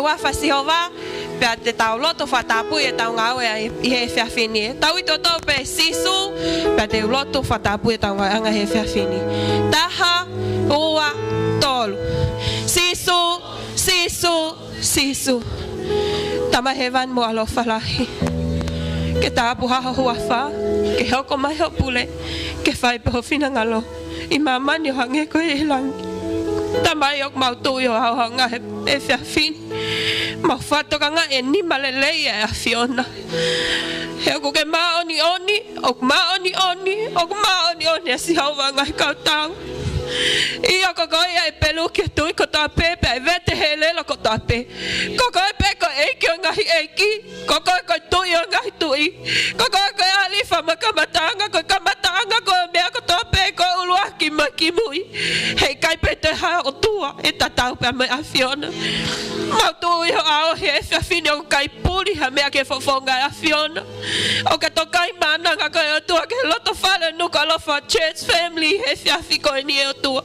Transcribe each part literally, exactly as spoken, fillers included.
huafa ʻo Sihova, pea te tau lotu fakatapui ʻetau ngāue ʻi he efiafi ni. Tau ʻi tuʻa pē Sīsū, pea te u lotu fakatapui ʻetau ngāueʻanga he efiafi ni. Taha, ua, tolu. Sīsū, Sīsū, Sīsū. Tamai Hēvani mo e ʻaloʻofa lahi. Ke tāpuhā ho huafa, ke hoko mai ho pule, ke fai pē ho finangalo ʻi māmani ʻo hangē ko ia ʻi langi. Tamai, ʻoku mau tui ʻo aʻu ʻo ngāue he efiafi ni. Mau fakatokangaʻi e nima lelei ʻa e ʻAfiona. He ʻoku ke māʻoniʻoni, ʻoku māʻoniʻoni, ʻoku māʻoniʻoni ʻa Sihova ʻo e ngaahi kautau. ʻIo, ko koe ia ʻe pelu ki he tui kotoa pē, pea ʻe vete he ʻelelo kotoa pē. Ko koe pē ko e ʻEiki ʻo e ngaahi ʻeiki. Ko koe ko e Tuʻi ʻo e ngaahi tuʻi. Ko koe ko e ʻAlifa mo e Kamataʻanga, ko e kamataʻanga ko e meʻa kotoa pē, ko e ʻuluaki mo e kimui. Heʻikai pē toe ha ʻotua ʻe tatau pea mo e ʻAfiona. Mau tui ʻo aʻu he efiafi ni ʻoku ʻikai puli ha meʻa ki he fofonga ʻo e ʻAfiona. ʻOku ke tokaimaʻananga koe ʻOtua ki he loto fale Nukuʻalofa Church Family he efiafi ko eni ʻe ʻOtua.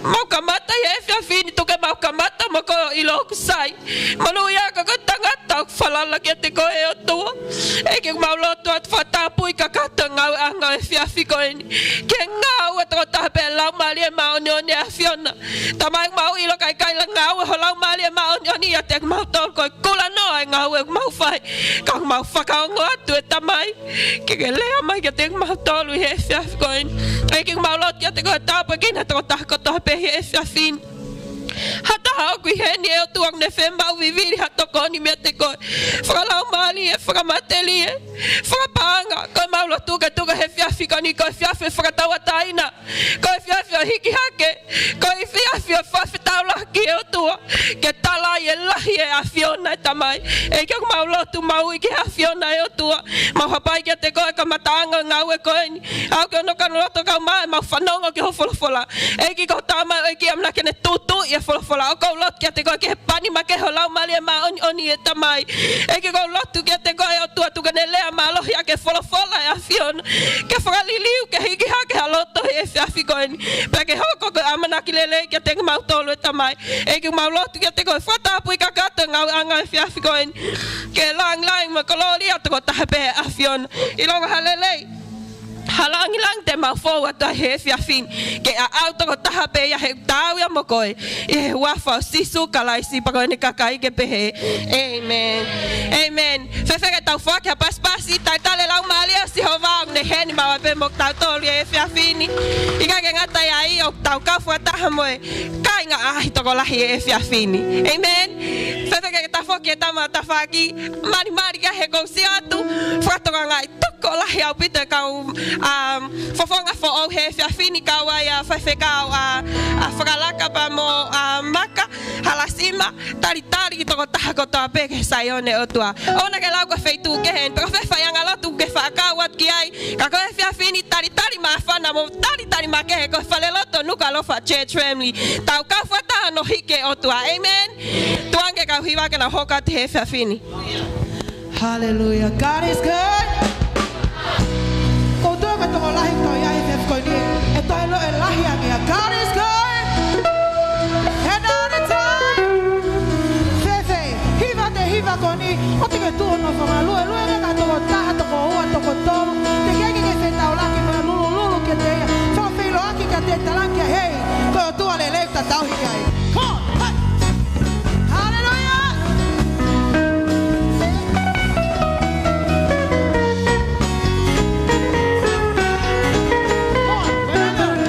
Mau kamata ʻi he efiafi ni, tuku ke mau kamata mo koe ʻo ʻilo ʻoku sai. Monūʻia ka ko e tangata ʻoku falala kiate koe ʻOtua. ʻEiki, ʻoku mau lotu atu fakatapui kakato e ngāueʻanga ʻo e efiafi ko eni. Ke ngāue tokotaha pē Laumālie Māʻoniʻoni ʻa e ʻAfiona. Tamai, ʻoku mau ʻilo ka ʻikai ha ngāue ho Laumālie Māʻoniʻoni ʻiate kimautolu, ko e kulanoa e ngāue ʻoku mau fai. Ka ʻoku mau fakaongo atu ʻe Tamai, ke ke lea mai kiate kimautolu ʻi he efiafi ko eni. ʻEiki, ʻoku mau lotu kiate koe ʻo tāpuekina e tokotaha kotoa pē he efiafi ni. Ha taha ʻoku ʻi heni ʻe ʻOtua ʻoku ne fiemaʻu vivili ha tokoni meiate koe. Fakalaumālie, fakamatelie, fakapaʻanga, ko ʻemau lotu ke tuku he efiafi ko eni ko e efiafi ʻo e fakatauʻatāina. Ko e efiafi ʻo e hiki hake, ko e efiafi ʻo e fakafetaulaki ʻe ʻOtua. Ke tala ai e lahi ʻo e ʻAfiona ʻe Tamai. ʻEiki, ʻoku mau lotu maʻu ki he ʻAfiona ʻe ʻOtua. Mau hapai kiate koe e kamataʻanga ʻo e ngāue ko eni. Aʻu ki hono kanoʻi loto kau mai, mau fanongo ki hoʻo folofola. ʻEiki, ko e tama ʻEiki ʻamanaki ke ne tūtuuʻi e folofola. ʻOku ou lotu kiate koe ki he pani makehe ho Laumālie Māʻoniʻoni ʻe Tamai. ʻEiki, ʻoku ou lotu kiate koe ʻOtua tuku ke ne lea mālohi ʻaki e folofola ʻa e ʻAfiona. Ke fakaliliu, ke hiki hake ha loto he efiafi ko eni. Pea ke hoko ko e ʻamanaki lelei kiate kimautolu ʻe Tamai. ʻEiki, ʻoku mau lotu kiate koe ʻo fakatapui kakato e ngāueʻanga ʻo e efiafi ko eni. Ke langilangi mo e kolōlia tokotaha pē ʻa e ʻAfiona. ʻIlonga ha lelei, ha langilangi te mau fou atu ai he efiafi ni. Ke aʻau tokotaha pē ia he ʻoku tau ia mo koe. ʻI he huafa ʻo Sīsū Kalaisi pea ko ʻene kakai ke pehē, ʻēmeni. ʻĒmeni. Fēfē ke tau foaki ha pasipasi, talitali e Laumālie ʻo Sihova ʻoku ne ʻi heni maʻu ai pē mo kitautolu he efiafi ni. ʻIkai ke ngata ai, ʻoku tau kau fakataha mo e kāinga ʻaʻahi tokolahi he efiafi ni. ʻĒmeni. Fēfē ke tau foaki e tama tafaʻaki, malimali ia he ʻoku ou sio atu, fakatokangaʻi tokolahi ʻaupito e kau, um, fofonga foʻou he efiafi ni, kau ai ʻa Faifekau ʻa, ʻa Fakalaka pea mo ʻa Maka Halasima, talitali e tokotaha kotoa pē ki he Saione ʻo e ʻOtua. ʻOua naʻa ke lau ko e feituʻu kehe eni, pe ko fē faiʻanga lotu ʻoku ke faʻa kau atu ki ai. Ka ko e efiafi ni talitali māfana mo talitali makehe ko e falelotu Nukuʻalofa Church Family. Tau kau fakataha hono hiki e ʻOtua. ʻĒmeni. Tuku ange ke kau hiva ke nau hoko atu he efiafi ni. Hallelujah. God is good. Ko e tokolahi ʻoku tau ʻi ai he efiafi ko eni, ʻe toe ʻilo e lahi ange ia. God is good. And all the time. Fēfē, hiva atu e hiva ko eni, ʻoua te ke tuʻu hono fonga, luelue ange ki ha toko taha, toko ua, toko tolu. Teʻeki ke ke fetaulaki mo ia, lulululu kiate ia. Fakafeʻiloaki kiate ia, talaange, hei, ko e ʻOtua lelei ʻoku ta tauhi ki ai. Come on, hey. Hallelujah. Come on, remember.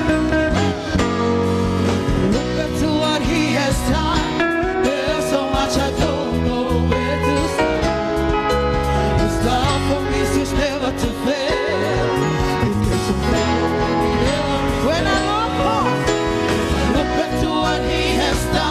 Look back to what he has done. There's so much I don't know where to start. His love for me seems never to fail. It keeps on failing. When I look up, look back to what he has done.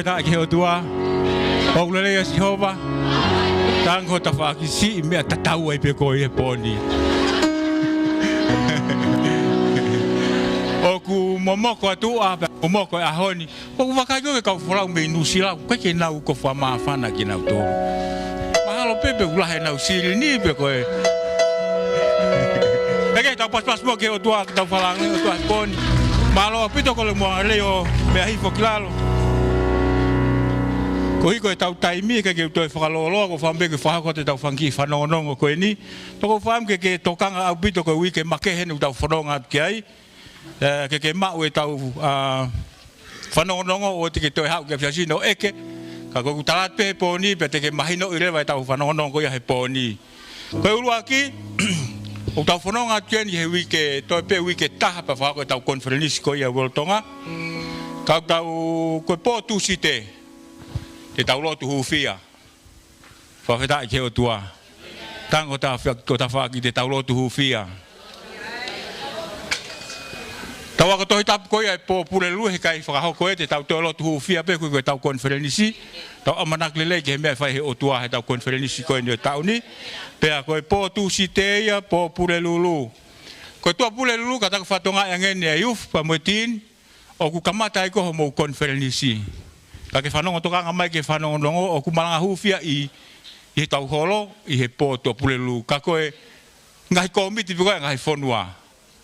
Fakafetaʻi ki he ʻOtua. ʻOku lelei ʻa Sihova. Tangi ho tafaʻaki, siʻi meʻa tatau ai pē koe he pō ni. ʻOku momoko atu ʻa pea momoko e ʻaho ni. ʻOku vakai ko e kau folau mei Nuʻusila, ʻoku ʻikai ke nau ko fakamāfana kinautolu. Mahalo pē pe ʻoku lahi ʻenau silini pe ko e. Kae kehe, tau pasipasi muʻa ki he ʻOtua, ke tau fakalangi ʻOtua he pō ni. Mālō ʻaupito, kole muʻa lelei ʻo meʻa hifo ki lalo. Koeʻuhi ko ʻetau taimi, ʻikai ke u toe fakalōloa, ʻoku ou fakaʻamu pē ke fakahoko atu ʻetau fanga kiʻi fanongonongo ko eni. Pea ʻoku ou fakaʻamu ke ke tokanga ʻaupito, ko e uike makehe eni ʻoku tau fononga atu ki ai. ʻE, ke ke maʻu ʻetau, ʻa, fanongonongo, ʻoua te ke toe haʻu ki he ʻafiʻafi ni ʻo ʻeke. Ka ko ʻeku tala atu pē he pō ni, pea te ke mahinoʻi leva ʻetau fanongonongo ko ia he pō ni. Ko e ʻuluaki, ʻoku tau fononga atu ki ai he uike, toe pē uike ʻe taha pea fakahoko ʻetau konifelenisi ko ia World Tonga. Ka ʻoku tau, ko e pō Tūsite, te tau lotu hūfia. Fakafetaʻi ki he ʻOtua. Tangi ho tafaʻaki, ho tafaʻaki, te tau lotu hūfia. Tau ako Tohi Tapu ko ia he pō Pulelulu, he ʻikai fakahoko ē, te tau toe lotu hūfia pē koeʻuhi ko ʻetau konifelenisi. Tau ʻamanaki lelei ki he meʻa ʻe fai ʻe he ʻOtua heʻetau konifelenisi ko eni ʻo e taʻu ni. Pea ko e pō Tūsite ia, pō Pulelulu. Ko e tuʻa Pulelulu, ka tau fakatokangaʻi ange eni ʻa e youth pea mo e teen, ʻoku kamata ai ko ē hoʻomou konifelenisi. Ka ke fanongo tokanga mai ki he fanongonongo, ʻoku malanga hūfia ʻi, ʻi heʻetau holo, ʻi he pō tuʻa Pulelulu. Ka ko e ngaahi kōmiti pē ko ē ʻa e ngaahi fonua.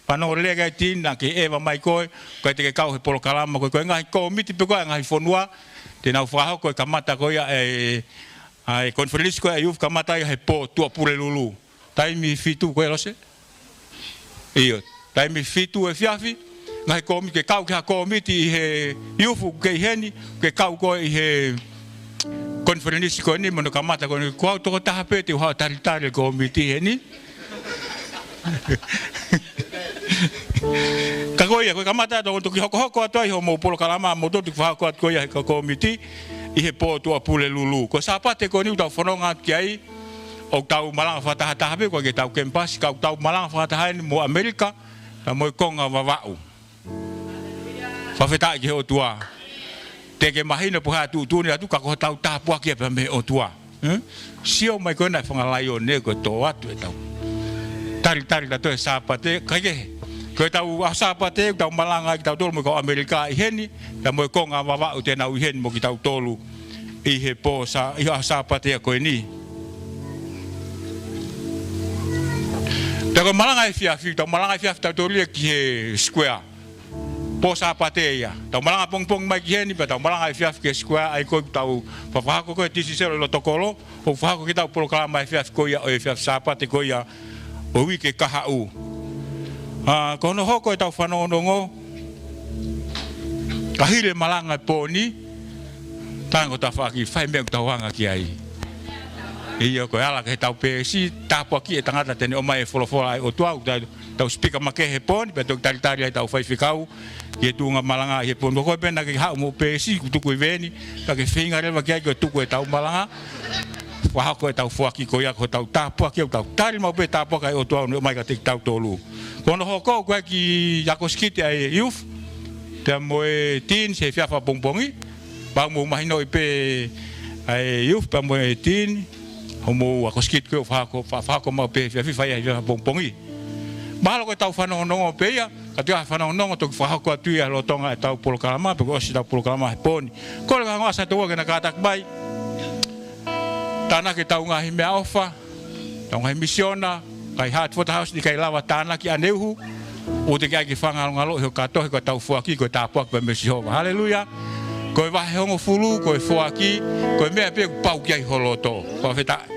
Fanongo lelei ki ai teen, naʻa ke ʻeva mai koe, ʻikai te ke kau he polokalama ko ē, ko e ngaahi kōmiti pē ko ē ʻa e ngaahi fonua, te nau fakahoko e kamata ko ia e, ʻa e konifelenisi ko ia ʻa e youth, kamata ia he pō tuʻa Pulelulu. Taimi fitu ko ē, Lose? ʻIo, taimi fitu efiafi, ngaahi kōmiti, ke kau ki ha kōmiti ʻi he youth ʻoku kei heni, ke kau ko ē ʻi he konifelenisi ko eni, mo hono kamata ko eni, ko au tokotaha pē te u haʻu ʻo talitali e kōmiti heni. Ka ko ia, ko e kamata atu, toki hokohoko atu ai hoʻomou polokalama, mo toki fakahoko atu ko ia he kau kōmiti, ʻi he pō tuʻa Pulelulu. Ko e Sāpate ko eni ʻoku tau fononga atu ki ai, ʻoku tau malanga fakatahataha pē, ʻoku ʻikai ke tau kemipasi, ka ʻoku tau malanga fakataha eni mo ʻAmelika, pea mo e Konga Vavaʻu. Fakafetaʻi ki he ʻOtua. Te ke mahino pe ko e hā e tuʻutuʻuni atu, ka ko hotau tāpuaki ia pē mei he ʻOtua. Ē? Sio mai ko ena e fanga laione ko e tō atu ʻetau talitali ʻatautolu he Sāpate, kae kehe. Ko ʻetau ʻaho Sāpate, ʻoku tau malanga ai kitautolu mo e kau ʻAmelika ʻi heni, pea mo e Konga Vavaʻu te nau ʻi heni mo kitautolu ʻi he pō Sā-, ʻi he ʻaho Sāpate ko eni. Pea ko e malanga efiafi, tau malanga efiafi tautolu ia ki he Square. Pō Sāpate ia. Tau malanga pongipongi mai ki heni, pea tau malanga efiafi ki he Square, ʻa ia ko ē ʻoku tau fakahoko ko ē ʻi he T C Cell ʻi loto kolo, ʻo fakahoko kitautolu polokalama efiafi ko ia, ʻo e efiafi Sāpate ko ia, ʻo e uike kahaʻu. ʻA, ko hono hoko ʻetau fanongonongo, ka hili e malanga he pō ni, tangi ho tafaʻaki, fai e meʻa ʻoku tau anga ki ai. ʻIo, ko e ala ki heʻetau peesi, tāpuakiʻi e tangata te ne ʻomai e folofola ʻa e ʻOtua, ʻoku tau, tau sipika makehe he pō ni, pea toki talitali ai ʻetau faifekau, ki he tuʻunga malanga ʻi he pō ni. Ko koe pē naʻa ke haʻu mo e peesi, kuo tuku ʻi veni, ka ke feinga leva ki ai ke tuku ʻetau malanga. Fakahoko ʻetau foaki ko ia ko hotau tāpuaki, ʻoku tau tali maʻu pē e tāpuaki ʻa e ʻOtua ʻoku ne ʻomai kiate kitautolu. Ko hono hoko, ko e kiʻi ako sikiti ʻa e youth, pea mo e teens he efiafi pongipongi. Pea mou mahinoʻi pē ʻa e youth pea mo e teen, hoʻomou ako sikiti ko ē ʻoku fakahoko, fa-, fakahoko maʻu pē he efiafi, fai he efiafi pongipongi. Mahalo ko ʻetau fanongonongo pē ia, ka ʻi ai ha fanongonongo toki fakahoko atu ia lolotonga ʻetau polokalama, pe ko e ʻosi ʻetau polokalama he pō ni. Kole ki he kau Ngaahi Aso Taʻu Ua ke na kātaki mai. Tānaki ʻetau ngaahi meʻaʻofa, ʻetau ngaahi misiona, ngaahi Heart for the House ni ʻikai lava tānaki ʻaneuhu, ʻoua te ke ʻai ke fakangalongaloʻi hoʻo kātoa, he ko ʻetau foaki, ko e tāpuaki pē mei Sihova. Haleluia. Ko e vahe hongofulu, ko e foaki, ko e meʻa pē ʻoku pau ki ai ho loto. Fakafetaʻi.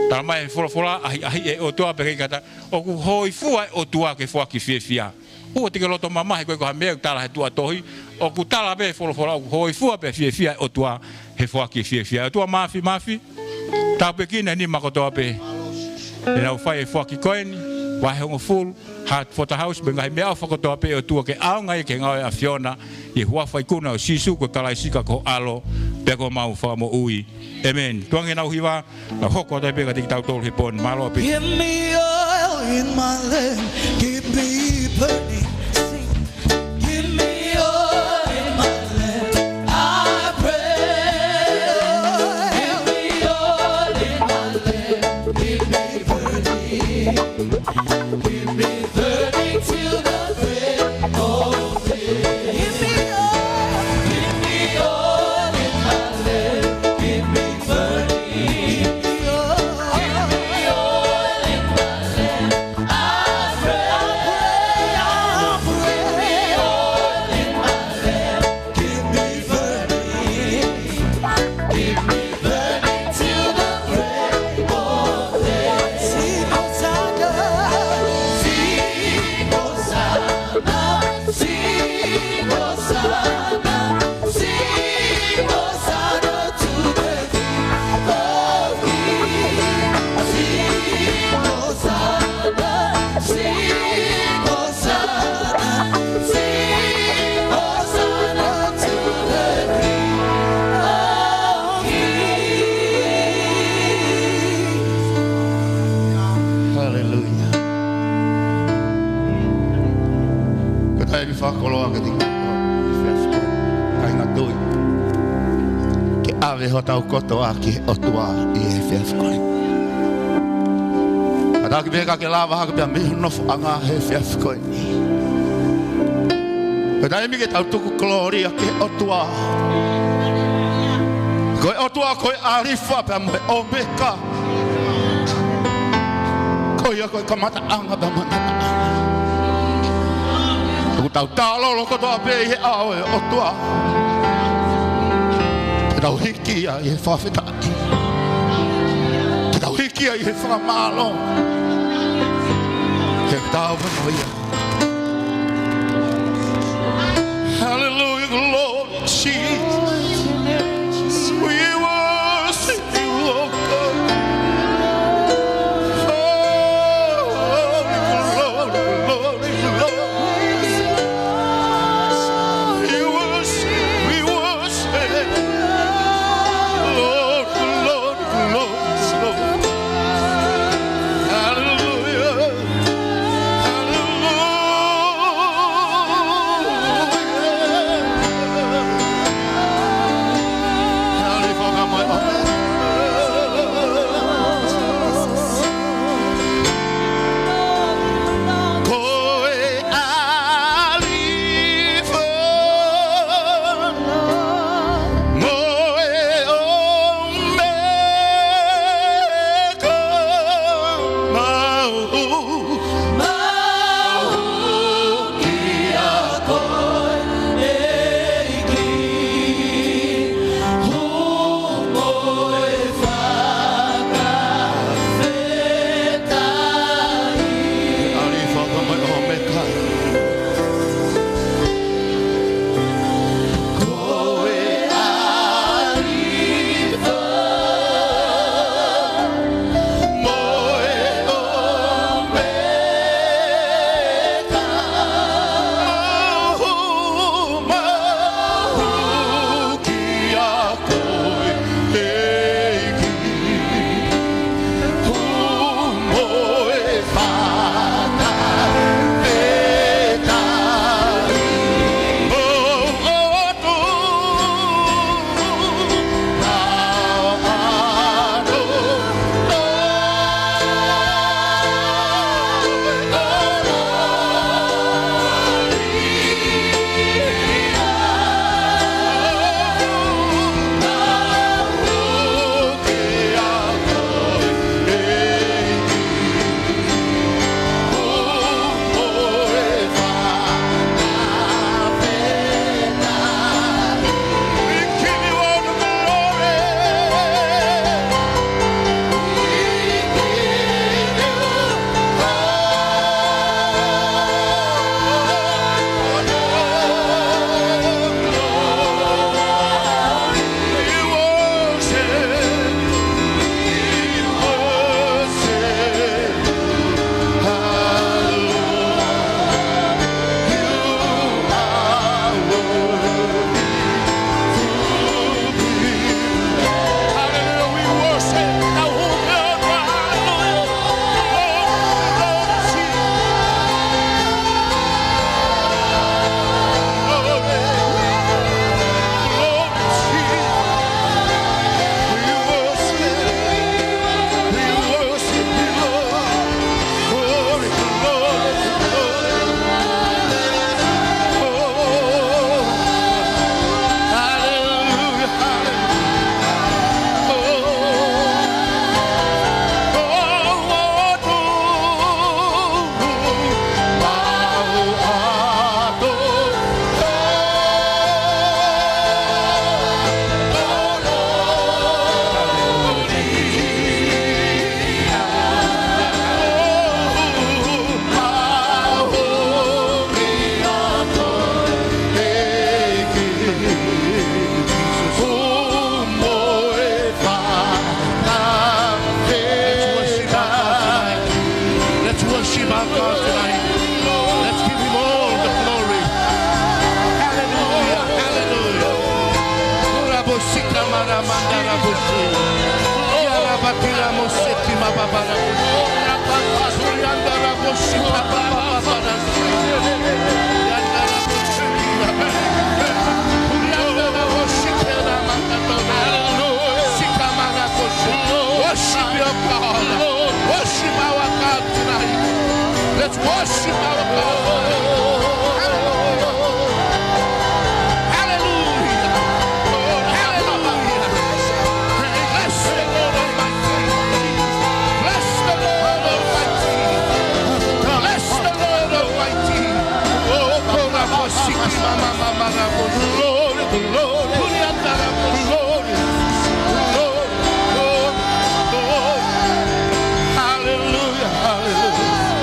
Tala mai he folofola, ʻahiʻahiʻi ʻe he ʻOtua pē kei kata, ʻoku hōifua e ʻOtua ki he foaki fiefia. ʻOua te ke loto mamahi, ʻoku ʻikai ko ha meʻa ʻoku tala he tuʻa tohi, ʻoku tala pē he folofola, ʻoku hōifua pea fiefia e ʻOtua he foaki fiefia. ʻOtua Māfimafi, tāpuekina e nima kotoa pē te nau fai e foaki ko eni, vahe hongofulu, Heart for the House, mo e ngaahi meʻaʻofa kotoa pē ʻa e ʻOtua ke ʻaonga ia ki he ngāue ʻa e ʻAfiona, ʻi he huafa ikuna ʻo Sīsū ko Kalaisi ka ko e ʻAlo, pea ko homau Fakamoʻui. ʻĒmeni. Tuku ange ke nau hiva, nau hoko atu ai pē kiate kitautolu he pō ni. Mālō ʻaupito. Give me oil in my lamp, keep me burning. Sing. Give me oil in my lamp. I pray Give me thirty till the break of day. Give me all. Give me all in my land. Give me thirty. Give me all in my land. I pray, I pray, I pray. Give me all in my land. Give me thirty. Give me thirty till the break of day. Sing Hosanna. Sing Hosanna. Sing Hosanna. Sing Hosanna to the King of Kings. Sing Hosanna. Sing Hosanna. Sing Hosanna to the King of Kings. Hallelujah. Ko e taimi fakakoloa ke te kāinga tui. Ke ʻave hotau kotoa ki he ʻOtua ʻi he efiafi ko eni. Kātaki pē ka ke lava hake pea mei hono nofoʻanga he efiafi ko eni. Ko e taimi ke tau tuku kolōlia ki he ʻOtua. Ko e ʻOtua ko e ʻAlifa pea mo e ʻOmeka. Ko ia ko e kamataʻanga pea mo e ngataʻanga. ʻOku tau tālolo kotoa pē ʻi he ʻao ʻo e ʻOtua. Ke tau hiki ia ʻi he fakafetaʻi. Ke tau hiki ia ʻi he fakamālō. He tau pē mo ia. Hallelujah, glory, Jesus. We worship you, oh God. Oh, glory, glory, glory. We worship, we worship. Glory, glory, glory, glory. Hallelujah. Hallelujah. Worship your God. Worship our God tonight. Let's worship our God. Hallelujah. Hallelujah. Bless the Lord, Almighty. Bless the Lord, Almighty. Bless the Lord, Almighty. Oh, glory, glory, glory, glory, glory, glory, glory. Hallelujah, hallelujah.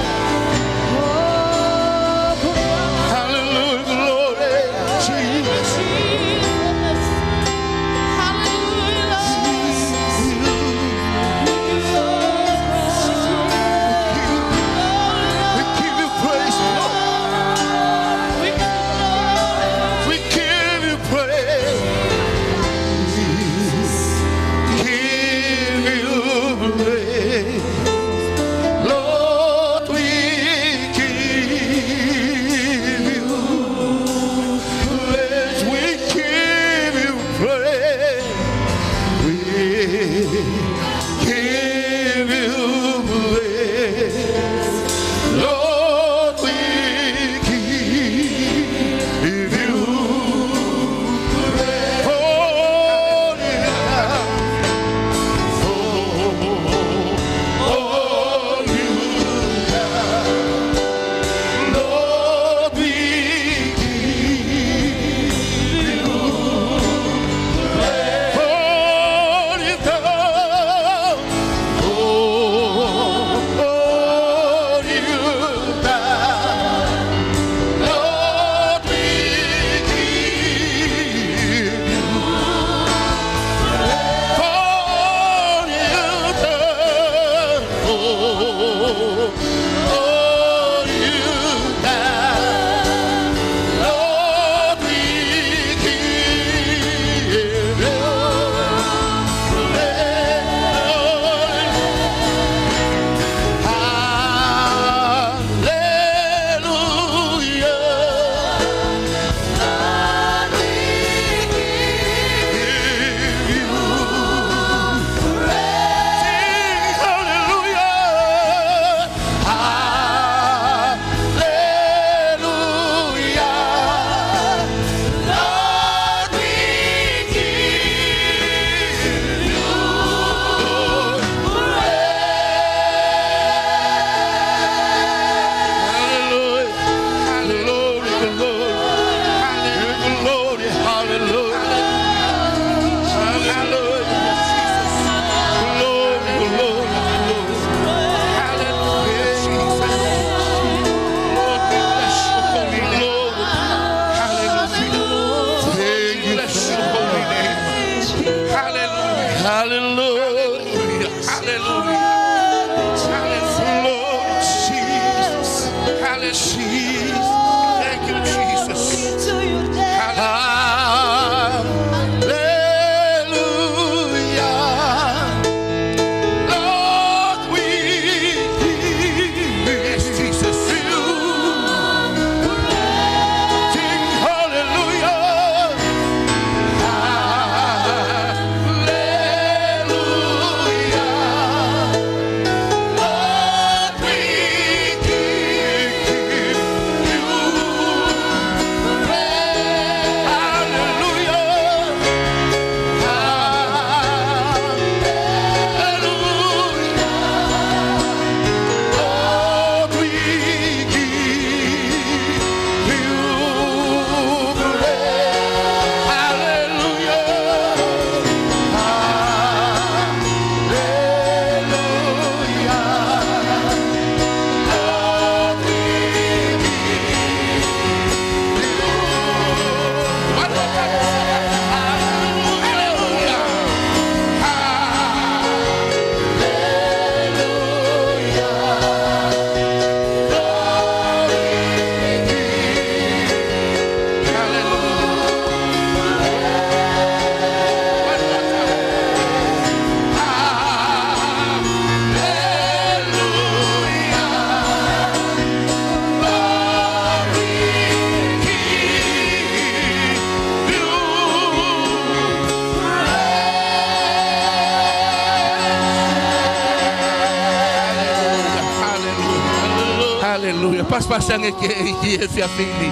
Haleluia. Pasipasi ange ki he ʻEiki he efiafi ni.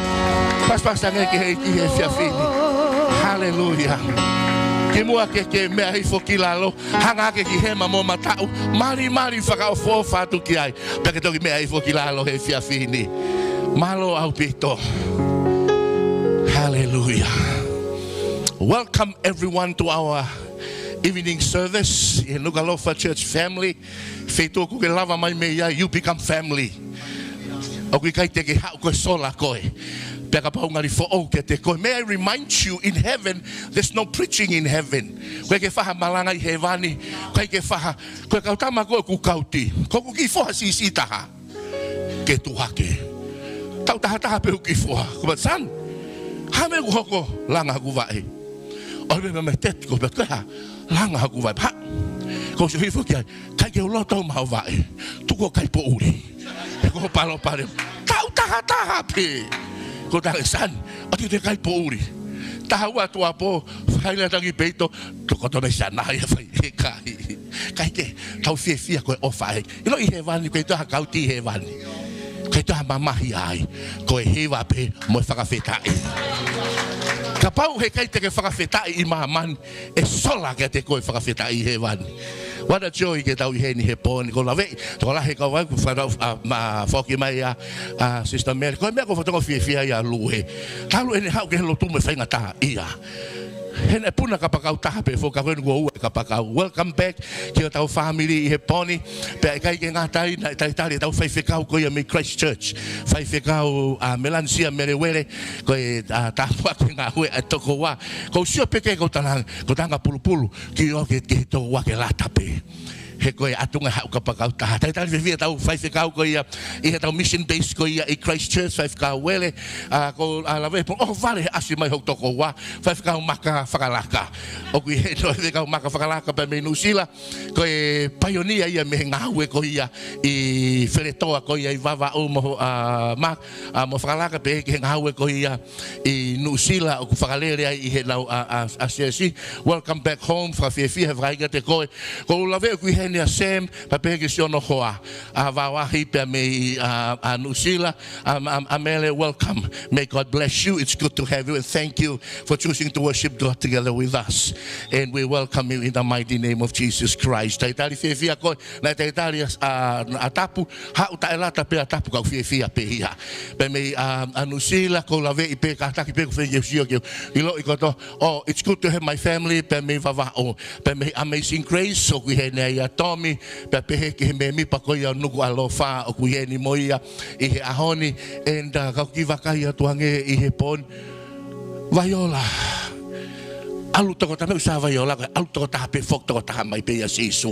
Pasipasi ange ki he ʻEiki he efiafi ni. Haleluia. Kimuʻa ke ke meʻa hifo ki lalo, hanga hake ki hema mo mataʻu, malimali fakaʻofoʻofa atu ki ai. Pea ke toki meʻa hifo ki lalo he efiafi ni. Mālō ʻaupito. Haleluia. Welcome everyone to our evening service in Nukuʻalofa Church family. Feituʻu ʻoku ke lava mai mei ai, you become family. ʻOku ʻikai te ke haʻu koe sola koe. Pea kapau ngali foʻou kiate koe. May I remind you, in heaven, there's no preaching in heaven. ʻOku ʻikai ke fai ha malanga ʻi hēvani. ʻOku ʻikai ke fai ha, ko e kau tama ko ē ʻoku kauti, ko ʻeku kiʻi foha siʻisiʻi taha. Ke tuʻu hake. Taʻu taha taha pē ʻeku kiʻi foha. Ko e meʻa, son, hā e meʻa ʻoku hoko? Langa hoku vaʻe. ʻOi, meʻa, meʻa, meʻa, Tet, ko e meʻa, ko e hā? Langa hoku vaʻe. Hā? Ko e sio hifo ki ai. ʻIkai ke u loto maʻu vaʻe. Tuku ʻo kai poʻuli. He ko e palopalema. Taʻu taha taha pē. Ko e taha, son, ʻoua te ke kai poʻuli. Taha ua tuʻuapō, fai lea tangi peito, toko tona i sana ia fai he kai. ʻIkai ke tau fiefia ko e ʻofa ē. ʻIlo ʻi hēvani, ʻoku ʻikai toe ha kauti ʻi hēvani. ʻIkai toe ha mamahi ai. Ko e hiva pē mo e fakafetaʻi. Kapau he ʻikai te ke fakafetaʻi ʻi māmani, ʻe sola kiate koe e fakafetaʻi ʻi hēvani. What a joy ke tau ʻi heni he pō ni. Ko e laveʻi, tokolahi e kau ai, ʻoku fana-, a, ma, foki mai ʻa, ʻa Sister Mary. Ko e meʻa ʻoku ou fatongia fiefia ai ʻa Lue. Talu ʻene haʻu ki he lotu mo e faingataʻaʻia. He naʻe puna kapakau taha pē foki, ka ko eni kuo ua e kapakau. Welcome back ki hotau fāmili ʻi he pō ni. Pea ʻikai ke ngata ai, naʻe talitali ʻetau faifekau ko ia mei Christchurch. Faifekau, a, Melanisia Meleuele, ko e, a, tāpuaki ngāue ʻa e tokoua. ʻOku ou sio pē ki he kau tala-, kau talanga pulupulu, kiʻi ō ki he, ki he tokoua ke lata pē. He ko e ʻatunga haʻu kapakau taha. Talitali fiefia ʻetau faifekau ko ia ʻi heʻetau mission base ko ia ʻi Christchurch, Faifekau Uele, a, ʻoku ou, a, lave pē ʻo vale he ʻasi mai hoku tokoua, Faifekau Maka Fakalaka. ʻOku ʻi heni ʻa e Faifekau Maka Fakalaka pea mei Nuʻusila, ko e paionia ia mei he ngāue ko ia ʻi Feletoa ko ia ʻi Vavaʻu mo, a, Maka, a, mo Fakalaka pehē ki he ngāue ko ia ʻi Nuʻusila ʻoku fakalele ai ʻi heʻenau, a, a, a siasi. Welcome back home, fakafiefia he vakai kiate koe. ʻOku ou lave ʻoku ʻi heni ʻa Sam, pea pehē ki siʻono hoa, a, Vaoahi pea mei, a, a, Nuʻusila, a, a, a Mele, welcome. May God bless you. It's good to have you and thank you for choosing to worship God together with us. And we welcome you in the mighty name of Jesus Christ. Talitali fiefia koe, naʻe talitali ʻa, a, ʻa Tapu, haʻu taʻelata pē ʻa Tapu ka ʻoku fiefia pē ia. Pea mei, a, a Nuʻusila, ʻoku ou laveʻi pē, kātaki pē ʻoku feinga ke u sio ke u ʻiloʻi kotoa. Oh, it's good to have my family, pea mei Vavaʻu, pea mei Amazing Grace, ʻoku ʻi heni ai ʻa Tommy, pea pehē ki he mēmipa ko ia ʻo Nukuʻalofa, ʻoku ʻi heni mo ia ʻi he ʻaho ni, and, uh, kau kiʻi vakai atu ange ʻi he pō ni. Vaiola. ʻAlu tokotaha, meʻa ʻoku sai Vaiola, ko e ʻalu tokotaha pē foki, tokotaha mai pē ʻia Sīsū.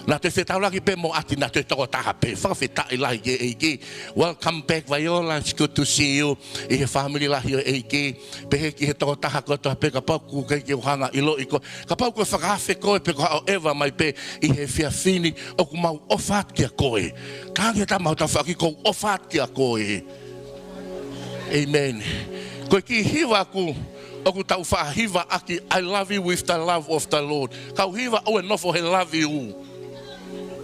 Naʻa toe fetaulaki pē mo ʻAti, naʻa toe tokotaha pē, fakafetaʻi lahi ki he ʻEiki. Welcome back, Vaiola. It's good to see you ʻi he fāmili lahi ʻo e ʻEiki. Pehē ki he tokotaha kotoa pē, kapau ʻoku ʻikai ke u hanga ʻiloʻi koe, kapau ko e fakaafe koe pe ko haʻo ʻeva mai pē ʻi he efiafi ni, ʻoku mau ʻofa atu kia koe. Talaange ki he tama ho tafaʻaki, ʻoku ou ʻofa atu kia koe. Amen. Ko e kiʻi hiva ʻoku, ʻoku tau faʻa hiva ʻaki, "I love you with the love of the Lord." Kau hiva ʻoku nofo he love you.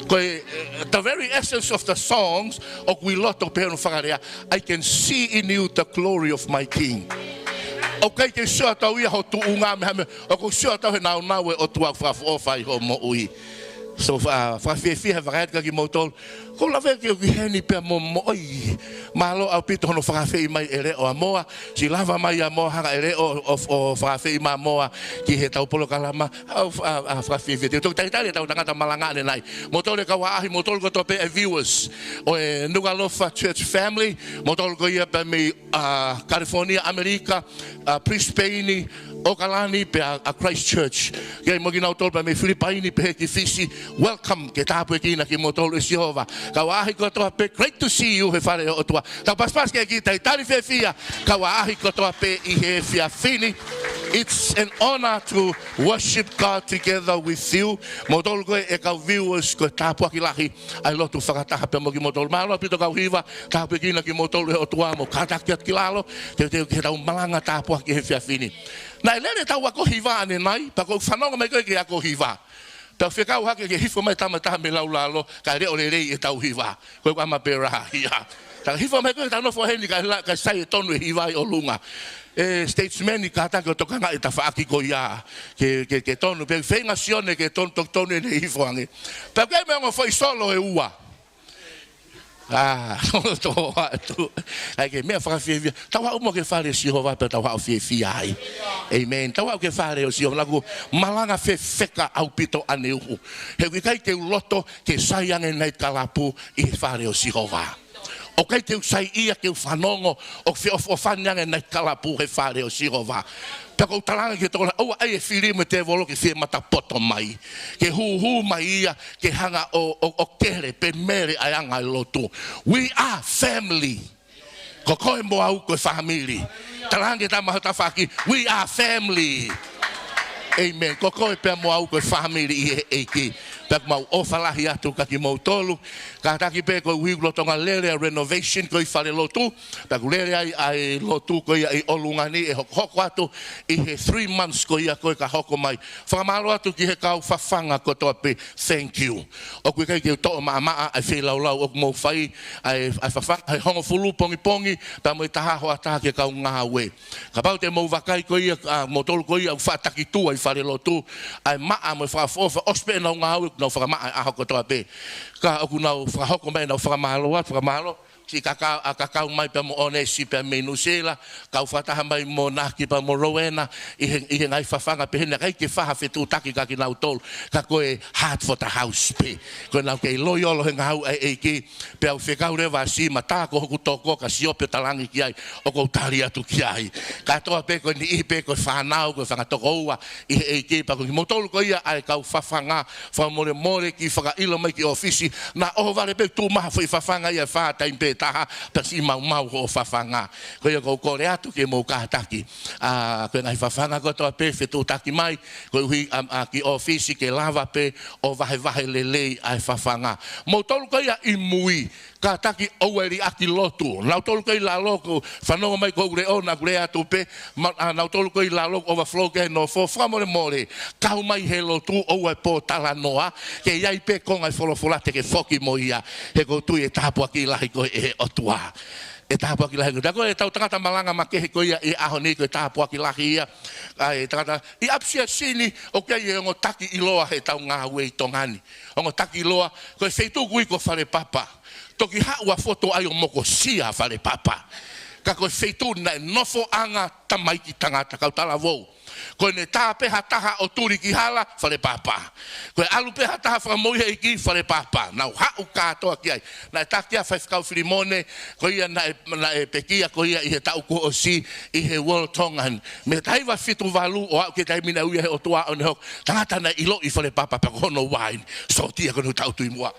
Ko e, eh, the very essence of the songs, ʻoku ʻi loto pē hono fakalea, "I can see in you the glory of my King." ʻOku ʻikai ke sio atu ia ho tuʻunga mo ha meʻa, ʻoku sio atu he nāunau ʻo e ʻOtua ʻoku fakaʻofoʻofa ai hoʻo moʻui. So, fa-, fakafiefia he vakai atu kia kimoutolu. ʻOku ou lave ke u ʻi heni pea mo, mo ʻoi. Mālō ʻaupito hono fakaafeʻi mai ʻe Leʻo ʻa Moa. Siʻi lava mai ʻa Moa, hanga ʻe Leʻo ʻo, ʻo, ʻo fakaafeʻi mai ʻa Moa ki heʻetau polokalama. ʻOku ou, a, a, fakafiefia. Te u toki talitali ʻetau tangata malanga ʻanenai. Moutolu e kau ʻaʻahi, moutolu kotoa pē e viewers ʻo e Nukuʻalofa Church family. Moutolu ko ia pea mei, a, California, ʻAmelika, a, Brisbane, ʻAokalani, pea, a, Christchurch. Ke ʻi ai mo kinautolu pea mei Filipaini, pehē ki Fisi. Welcome, ke tāpuekina kimoutolu ʻe Sihova. Kau ʻaʻahi kotoa pē, great to see you he fale ʻo e ʻOtua. Tau pasipasi ki he ʻEiki, talitali fiefia, kau ʻaʻahi kotoa pē ʻi he efiafi ni. It's an honor to worship God together with you. Moutolu ko ē e kau viewers, ko e tāpuaki lahi ʻa e lotu fakataha pea mo kimoutolu. Mālō ʻaupito kau hiva, tāpuekina kimoutolu ʻe he ʻOtua mo kātaki atu ki lalo, teuteu ki heʻetau malanga tāpuaki he efiafi ni. Naʻe lele ʻetau ako hiva ʻanenai, pea ʻoku ou fanongo mai ko ē ki he ako hiva. Pea u fekau hake ke hifo mai tama taha mei laulalo, kae leʻo lelei ʻetau hiva. Ko e kama pē rahi ia. Ka hifo mai ko ē, ta nofo heni, ka la, ka sai e tonu e hiva ʻi ʻolunga. E statesman ni kātaki ʻo tokangaʻi e tafaʻaki ko ia. Ke, ke, ke tonu, pea feinga Sione ke tonu, toki tonu ʻene hifo ange. Pea ko e meʻa ongo foʻi solo ʻe ua. ʻĀ, tō atu. ʻAi ke meʻa fakafiefia. Tau haʻu mo e fale ʻo Sihova pea tau haʻu ʻo fiefia ai. ʻĒmeni. Tau haʻu ki he fale ʻo Sihova. Naʻa ku malanga fefeka ʻaupito ʻaneuhu. He ʻoku ʻikai te u loto ke sai ange e naitikalapu ʻi he fale ʻo Sihova. ʻOku ʻikai te u saiʻia ke u fanongo ʻoku feʻofoʻofani ange e naitikalapu he fale ʻo Sihova. Pea ʻoku ou talaange ki he tokolahi, ʻoua ʻe ʻai e fili mo e tēvolo ke fie matapoto mai. Ke hūhū mai ia, ke hanga ʻo, ʻo, ʻo kele pe mele ʻa e anga e lotu. We are family. Ko koe mo au ko e fāmili. Talaange ki he tama ho tafaʻaki, we are family. ʻĒmeni. Ko koe pea mo au ko e fāmili ʻi he ʻEiki. Pea ʻoku mau ʻofa lahi atu kiate kimoutolu. Kātaki pē koeʻuhi ʻoku lolotonga lele ʻa e renovation ko ē ʻi falelotu. Pea ʻoku lele ai ʻa e lotu ko ia ʻi ʻolunga ni ʻe hokohoko atu ʻi he three months ko ia ko ē ka hoko mai. Fakamālō atu ki he kau fafanga kotoa pē. Thank you. ʻOku ʻikai ke u toʻo maʻamaʻa ʻa e feilaulau ʻoku mou fai, ʻa e, ʻa e fafanga he hongofulu pongipongi, pea mo e taha hoʻatā ki he kau ngāue. Kapau te mou vakai ko ia, ʻa, moutolu ko ia ʻoku faʻa taki tuʻa ʻi falelotu, ʻa e maʻa mo e fakaʻofoʻofa, ʻosi pē ʻenau ngāue, ʻoku nau fakamaʻa he ʻaho kotoa pē. Ka ʻoku nau fakahoko mai ʻenau fakamālō atu, fakamālō, siʻi kaka-, ʻa, kakau mai pea mo ʻOnesi pea mei Nuʻusila, kau fakataha mai mo Naki pea mo Rowena, ʻi he, ʻi he ngaahi fafanga pehē ni, ʻikai ke faʻa fetuʻutaki kia kinautolu, ka ko e heart for the house pē. Ko ʻenau kei loiolo he ngāue ʻa e ʻEiki, pea u fekau leva siʻi mata ko hoku toko ka sio pē talaange ki ai, ʻoku ou tali atu ki ai. Kātoa pē ko e niʻihi pē ko e fānau, ko e fanga tokoua ʻi he ʻEiki, pea ko kimoutolu ko ia ʻa e kau fafanga, fakamolemole ke fakaʻilo mai ki ʻōfisi, naʻa ʻohovale pē tuʻu mai ha foʻi fafanga ia ʻe fā taimi pē taha, pea siʻi maumau hoʻo fafanga. Ko ia ʻoku ou kole atu ke mou kātaki. ʻA, ko e ngaahi fafanga kotoa pē fetuʻutaki mai, koeʻuhi, ʻa, ʻa, ki ʻōfisi ke lava pē ʻo vahevahe lelei ʻa e fafanga. Moutolu ko ia ʻi mui, kātaki ʻoua ʻe liʻaki lotu. Nautolu ko ē ʻi lalo ʻoku fanongo mai ko ʻeku leʻo naʻa ku lea atu pē, ma-, ʻa, nautolu ko ē ʻi lalo ʻoku overflow ki he nofo, fakamolemole, kau mai he lotu ʻoua ʻe pōtalanoa, ke ʻi ai pē konga ʻo e folofola te ke foki mo ia, he ʻoku ou tui ʻe tāpuaki lahi koe ʻe he ʻOtua. ʻE tāpuaki lahi koe. Ko ʻetau tangata malanga makehe ko ia ʻi he ʻaho ni ko e tāpuaki lahi ia. ʻA e tangata ʻi ʻapisiasi ni ʻoku ʻi ai e ongo taki ʻiloa heʻetau ngāue ʻi Tonga ni. Ongo taki ʻiloa, ko e feituʻu ʻoku ui ko Falepapa. Toki haʻu ʻa Fotu ʻo ʻai ʻo mokosia Falepapa. Ka ko e feituʻu naʻe nofoʻanga tamaiki tangata kau talavou. Ko ʻene tā pē ha taha ʻo tuli ki hala, Falepapa. Ko e ʻalu pē ha taha fakamoʻui ʻEiki, Falepapa. Nau haʻu kātoa ki ai. Naʻe taki ʻa Faifekau Filimone, ko ia naʻe, naʻe pekia ko ia ʻi he taʻu kuo ʻosi, ʻi he World Tongan. Mei he taha hiva fitu valu ʻo aʻu ki he taimi naʻe ui ai ʻe he ʻOtua ʻo ne hoko. Tangata naʻe ʻiloʻi Falepapa pea ko hono uaine. Sōtia ko ʻene taʻu tui muʻa.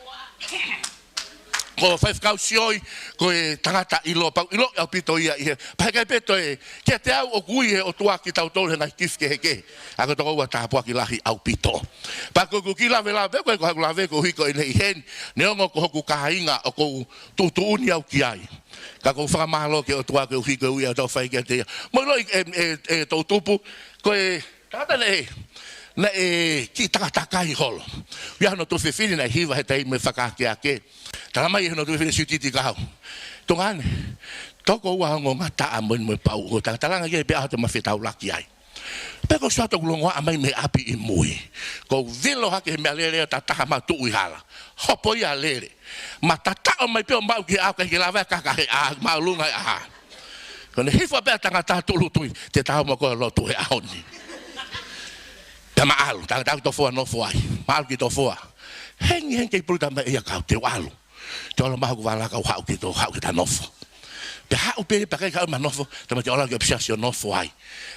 Ko Faifekau Sioi, ko e tangata ʻiloa, pau ʻiloa ʻaupito ia ʻi he, pea ʻikai pē toe, kiate au ʻoku ui ʻe he ʻOtua kitautolu he ngaahi gift kehekehe. ʻA ko e tokoua tāpuaki lahi ʻaupito. Pea ko ʻeku kiʻi lave lave, ko e ko haku lave ko hiko ʻi he ʻi heni, neongo ko hoku kāinga ʻoku ou tuʻutuʻuni au ki ai. Ka ʻoku ou fakamālō ki he ʻOtua koeʻuhi ko e ui ʻa e tau fai kiate ia. Mou ʻiloʻi ʻe, ʻe, ʻe toʻutupu, ko e tangata naʻe, naʻe kiʻi takatakai holo. ʻI ai hono tuofefine naʻe hiva he taimi fakaakeake. Talamai ʻe hono tuofefine siutiti kahu. Tuongaʻane, toko ua ongo ngataʻa mo eni mo e pau. Ko e tangata langa ke pea ʻaho te ma fetaulaki ai. Pea ko e sio atu ʻoku longoaʻa mai mei ʻapi ʻi mui. Ko e vilo hake he meʻalele ʻo tataha ma tuʻu ʻi hala. Hopo ia lele. Ma tataʻo mai pē ʻo maʻu ki he ʻao ʻikai ke lava ʻe kaka he ʻā, māʻolunga he ʻā. Ko ʻene hifo pē ʻa e tangata tūʻulutui, te tau mo koe lotu he ʻaho ni. Pea ma ʻalu, tangata ki Tofoa nofo ai. Ma ʻalu ki Tofoa. Hengihengi kei pulu tama ia kau te u ʻalu. Te u ʻalu ma hoku vala kau haʻu ki to, haʻu ki ta nofo. Pea haʻu pē pea ʻikai ke haʻu ma nofo, tama te u ʻalu ki ʻapisiasi ʻo nofo ai.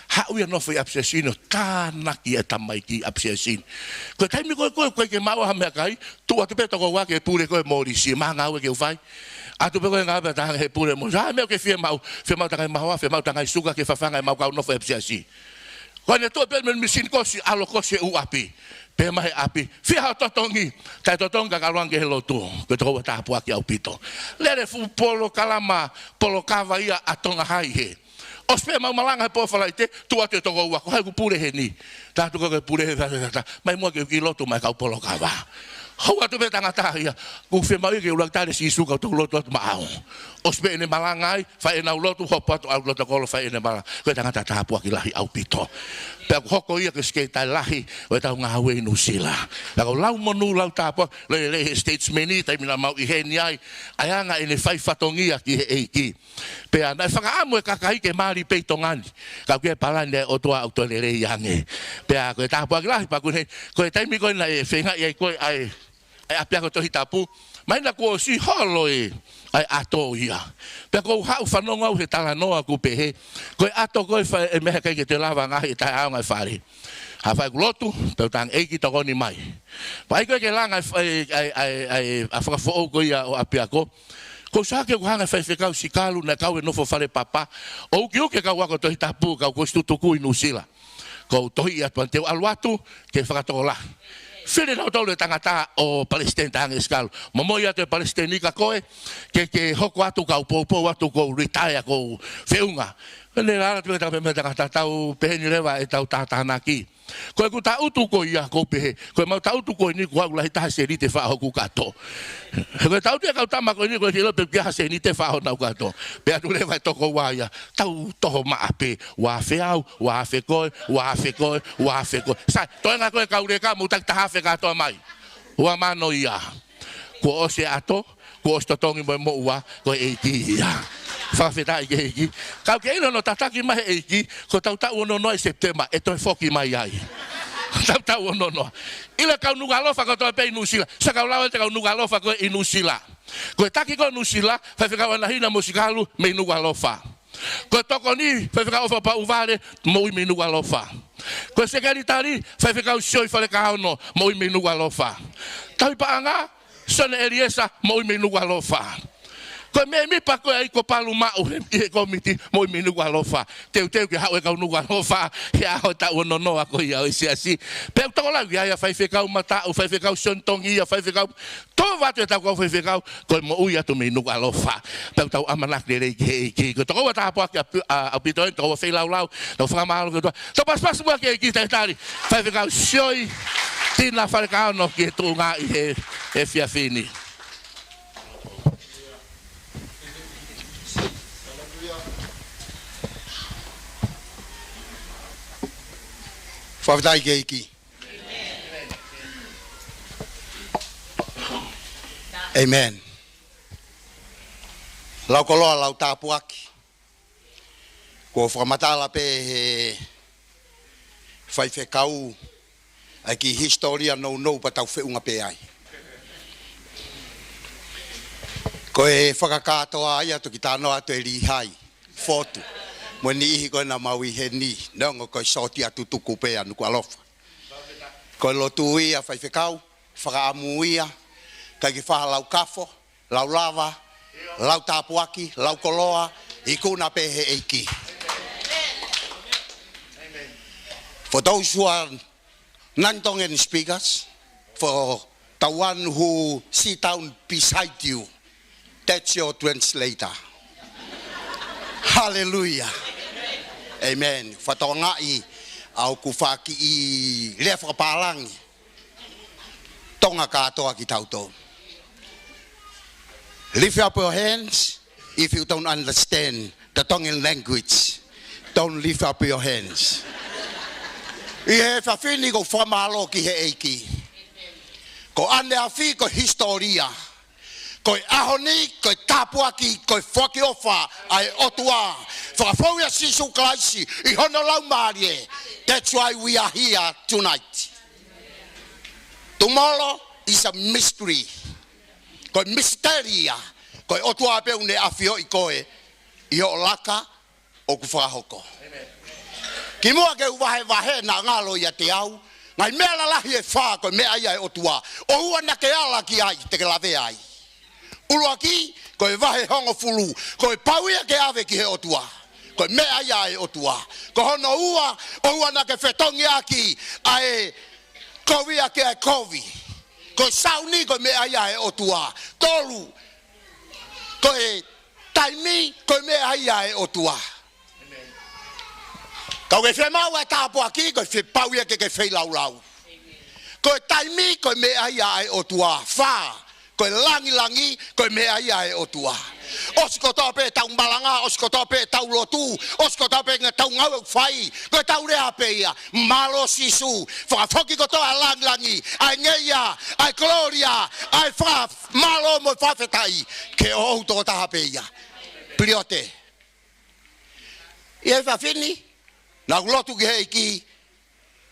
Haʻu ia nofo ʻi ʻapisiasi ni ʻo tānaki e tamaiki ʻapisiasi ni. Ko e taimi ko ē ko ē, ko e ke maʻu ha meʻakai, tuʻu atu pē tokoua ke pule ko e mōlisi, ma ngāue ke u fai. ʻAtu pē ko e ngāue pea ta hanga he pule mo. Sa meʻa ke fiemaʻu, fiemaʻu ta ngaahi mahoa, fiemaʻu ta ngaahi suka ke fafanga ʻemau kau nofo ʻi ʻapisiasi. Ko ʻene tuʻu pē mei he misini kosi, ʻalu kosi he ʻū ʻapi. Pea ma he ʻapi, fie haʻo totongi, kae totongi ka ka ʻalu ange ki he lotu, ko e tokoua tāpuaki ʻaupito. Lele fuʻu polokalama, polokava ia ʻa Tonga Hai he. ʻOsi pē mau malanga he pō Falaite, tuʻu atu e tokoua, ko hai ʻoku pule heni. Ta tuʻu ko e pule he, ta, ta, ta, ta. Mai muʻa ke u kiʻi lotu mai kau polokava. Hou atu pē tangata ia, ʻoku fiemaʻu ia ke ʻuluaki tali ʻe Sīsū kau toki lotu atu maʻau. ʻOsi pē ʻene malanga ai, fai ʻenau lotu, hopo atu ʻalu ki loto kolo, fai ʻene malanga. Ko e tangata tāpuaki lahi ʻaupito. Pea ʻoku hoko ia ko e sekelitali lahi ʻo ʻetau ngāue ʻi Nuʻusila. Pea ʻoku lau monū, lau tāpuaki, lele he statesman, taimi naʻa mau ʻi heni ai, ʻa e anga ʻene fai fatongia ki he ʻEiki. Pea naʻe fakaʻamu e kakai ke mali pē ʻi Tonga ni. Ka ʻoku ʻi ai e palani ʻa e ʻOtua ʻoku toe lelei ange. Pea ko e tāpuaki lahi pea ʻoku ne, ko e taimi ko ē naʻe feingaʻi ai ko ē ʻa e, ʻa e ʻapiako Tohi Tapu. Mahino kuo ʻosi holo e, ʻa e ʻato ia. Pea ʻoku ou haʻu fanongo au he talanoa ʻoku pehē, ko e ʻato ko ē fai e meʻa he ʻikai ke toe lava ngaohi e taʻeʻaonga e fale. Haʻu fai ʻeku lotu, pea u talaange, ʻEiki, tokoni mai. Pea ʻai ko ē ke langa e fa-, e, e, e, e, ʻa e fakafoʻou ko ia ʻo e ʻapiako. Ko Sake, ʻoku hanga ʻe he faifekau Sikalu naʻe kau he nofo fale papa ʻo ukiuki e kau ako Tohi Tapu, kau kuo ʻosi tutuku ʻi Nuʻusila. Ko u tohi atu pea te u ʻalu atu ke fakatokolahi. Fili nautolu e tangata ʻo palesiteni, talaange ʻe Sikalu, momoi atu e palesiteni kia koe, ke, ke hoko atu kau poupou atu, ʻoku ou retire, ʻoku ou feʻunga. Pea ne lala atu pē, talaange pē ʻe he tangata, tau pehē ni leva ʻetau tātānaki. Ko ʻeku tangutu ko ia ʻoku ou pehē, ko ʻemau tangutu ko eni kuo u lahi taha e sēniti ʻe fā ʻi hoku kato. He ko e tangutu ia ʻa e kau tama ko eni, ʻoku ʻikai ke ʻilo pe ʻoku ʻi ai ha sēniti ʻe fā ʻi honau kato. Pea ʻalu leva e toko ua ia, tau toho maʻa pē, ua afe au, ua afe koe, ua afe koe, ua afe koe. Sai, toenga ko ē kau leka, mou taki taha afe kātoa mai. Ua mano ia. Kuo ʻosi e ʻato, kuo ʻosi totongi mo e moʻua, ko e ʻEiki ia. Fakafetaʻi ki he ʻEiki. Ka ʻoku ke ʻilo hono tataki mai ʻe he ʻEiki, ko ʻetau taʻu ono noa ʻi Sepitema, ʻe toe foki mai ai. Tau taʻu ono noa. ʻIlo e kau Nukuʻalofa kotoa pē ʻi Nuʻusila. Sio, kau lau atu e kau Nukuʻalofa ko ē ʻi Nuʻusila. Ko e taki ko ē Nuʻusila, Faifekau ʻAnahina mo Sikalu, mei Nukuʻalofa. Ko e tokoni, Faifekau ʻOfa Paʻuvale, moʻui mei Nukuʻalofa. Ko e sekelitali, Faifekau Sioi Falekaono, moʻui mei Nukuʻalofa. Tauhi paʻanga, Sione ʻEliesa, moʻui mei Nukuʻalofa. Ko e mēmipa ko ē ʻa e ʻEiki ko Palu Maʻu he, he kōmiti, moʻui mei Nukuʻalofa. Teuteu ke haʻu e kau Nukuʻalofa he ʻaho taʻu ono noa ko ia ʻo e siasi. Pea ʻoku tokolahi ia, ia Faifekau Mataʻu, Faifekau Sione Tongia, Faifekau, tō atu ʻetau kau faifekau, ko e moʻui atu mei Nukuʻalofa. Pea ʻoku tau ʻamanaki lelei ki he ʻEiki. Ko e tokoua tāpuaki ʻa, ʻa, ʻaupito eni, tokoua feilaulau, tau fakamālō ki he ʻOtua. Tau pasipasi muʻa ki he ʻEiki, talitali. Faifekau Sioi Tina Falekaono ki he tuʻunga ʻi he, he efiafi ni. Fakafetaʻi ki he ʻEiki. ʻĒmeni. Lau koloa, lau tāpuaki. Kuo fakamatala pē ʻe he faifekau ʻa e kiʻi hisitōlia nounou pea tau feʻunga pē ai. Ko e fakakātoa ia toki talanoa atu ʻe Lihai Fotu mo e niʻihi ko ē naʻa mau ʻi heni, neongo ko e sōtia tutuku pē ʻa Nukuʻalofa. Ko e lotu ia faifekau, fakaʻamu ia, ʻikai ke fai ha lau kafo, lau lava, lau tāpuaki, lau koloa, ikuna pē he ʻEiki. For those who are non-Tongan speakers, for the one who sit down beside you, that's your translator. Hallelujah. ʻĒmeni. Fakatokangaʻi ʻa ʻeku faʻa kiʻi lea fakapālangi. Tonga kātoa kitautolu. Lift up your hands if you don't understand the Tongan language. Don't lift up your hands. ʻI he efiafi ni ʻoku ou fakamālō ki he ʻEiki. Ko ʻaneafi ko e hisitōlia. Ko e ʻaho ni, ko e tāpuaki, ko e foaki ʻofa ʻa e ʻOtua. Fakafou ʻia Sīsū Kalaisi ʻi hono Laumālie. That's why we are here tonight. Tomorrow is a mystery. Ko e misiteli ia, ko e ʻOtua pē ʻoku ne ʻafioʻi koe ʻi hoʻo laka ʻoku fakahoko. Kimuʻa ke u vahevahe, naʻa ngalo ʻiate au ngaahi meʻa lalahi ʻe fā, ko e meʻa ia ʻa e ʻOtua. ʻOua naʻa ke ala ki ai, te ke lavea ai. ʻUluaki, ko e vahe hongofulu, ko e pau ia ke ʻave ki he ʻOtua. Ko e meʻa ia ʻa e ʻOtua. Ko hono ua, ʻoua naʻa ke fetongi ʻaki ʻa e kovi ʻaki ʻa e kovi. Ko e sauni, ko e meʻa ia ʻa e ʻOtua. Tolu, ko e taimi, ko e meʻa ia ʻa e ʻOtua. Ka ʻoku ke fiemaʻu ʻa e tāpuaki, ko e fie pau ia ke ke feilaulau. Ko e taimi, ko e meʻa ia ʻa e ʻOtua. Fā, ko e langilangi, ko e meʻa ia ʻa e ʻOtua. ʻOsi kotoa pē ʻetau malanga, ʻosi kotoa pē ʻetau lotu, ʻosi kotoa pē ʻetau ngāue ʻoku fai, ko ʻetau lea pē ia, mālō Sīsū, fakafoki kotoa ʻa e langilangi, ʻa e ngeia, ʻa e kolōlia, ʻa e fakamālō mo e fakafetaʻi, ke ʻoʻou tokotaha pē ia. Piliote. ʻI he efiafi ni, naʻá ku lotu ki he ʻEiki,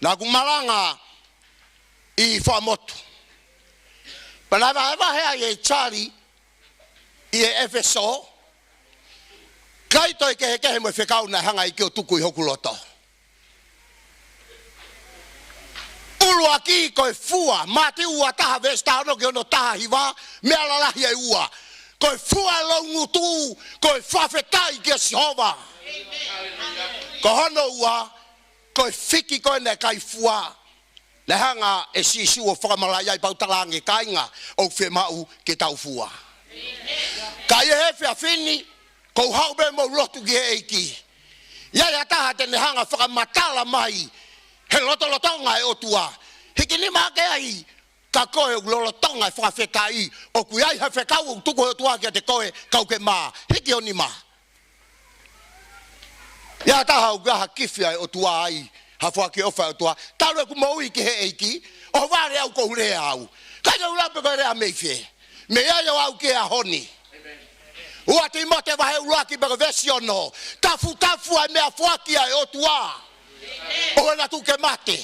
naʻá ku malanga ʻi Fuaʻamotu. Pea naʻe vahevahe ai ʻe Charlie ʻi he ʻEfesō, ʻikai toe kehekehe mo e fekau naʻe hanga ʻe he ʻEiki ʻo tuku ʻi hoku loto. ʻUluaki ko e fua, Mātiu ua taha veesi taha ono ki hono taha hiva, meʻa lalahi ʻe ua. Ko e fua ʻo e loungutu, ko e fakafetaʻi kia Sihova. Ko hono ua, ko e fiki ko ē naʻe ʻikai fua, naʻe hanga ʻe Sīsū ʻo fakamalaʻi ai. Pea u talaange, kāinga, ʻoku fiemaʻu ke tau fua. Ka ʻi he efiafi ni, ʻoku ou haʻu pē mo e lotu ki he ʻEiki. ʻI ai ha taha te ne hanga ʻo fakamatala mai he lotolotonga ʻo e ʻOtua, hiki nima hake ai, ka ko e lolotonga ʻo e fakafetaʻi, ʻoku ʻi ai ha fekau ʻoku tuku ʻe he ʻOtua kiate koe, kau ke mā, hiki ho nima. ʻI ai ha taha ʻoku ʻi ai ha kifi ʻa e ʻOtua ai, ha foaki ʻofa ʻa e ʻOtua, talu ʻeku moʻui ki he ʻEiki, ʻohovale au ʻoku ou lea au. ʻIkai ke u lau pe ko e lea mei fē. Mei ai ʻo aʻu ki he ʻaho ni. Ua Tīmote vahe ʻuluaki pea ko e veesi ono. Tafutafu ʻa e meʻafoaki ʻa e ʻOtua, ʻoua naʻa tuku ke mate.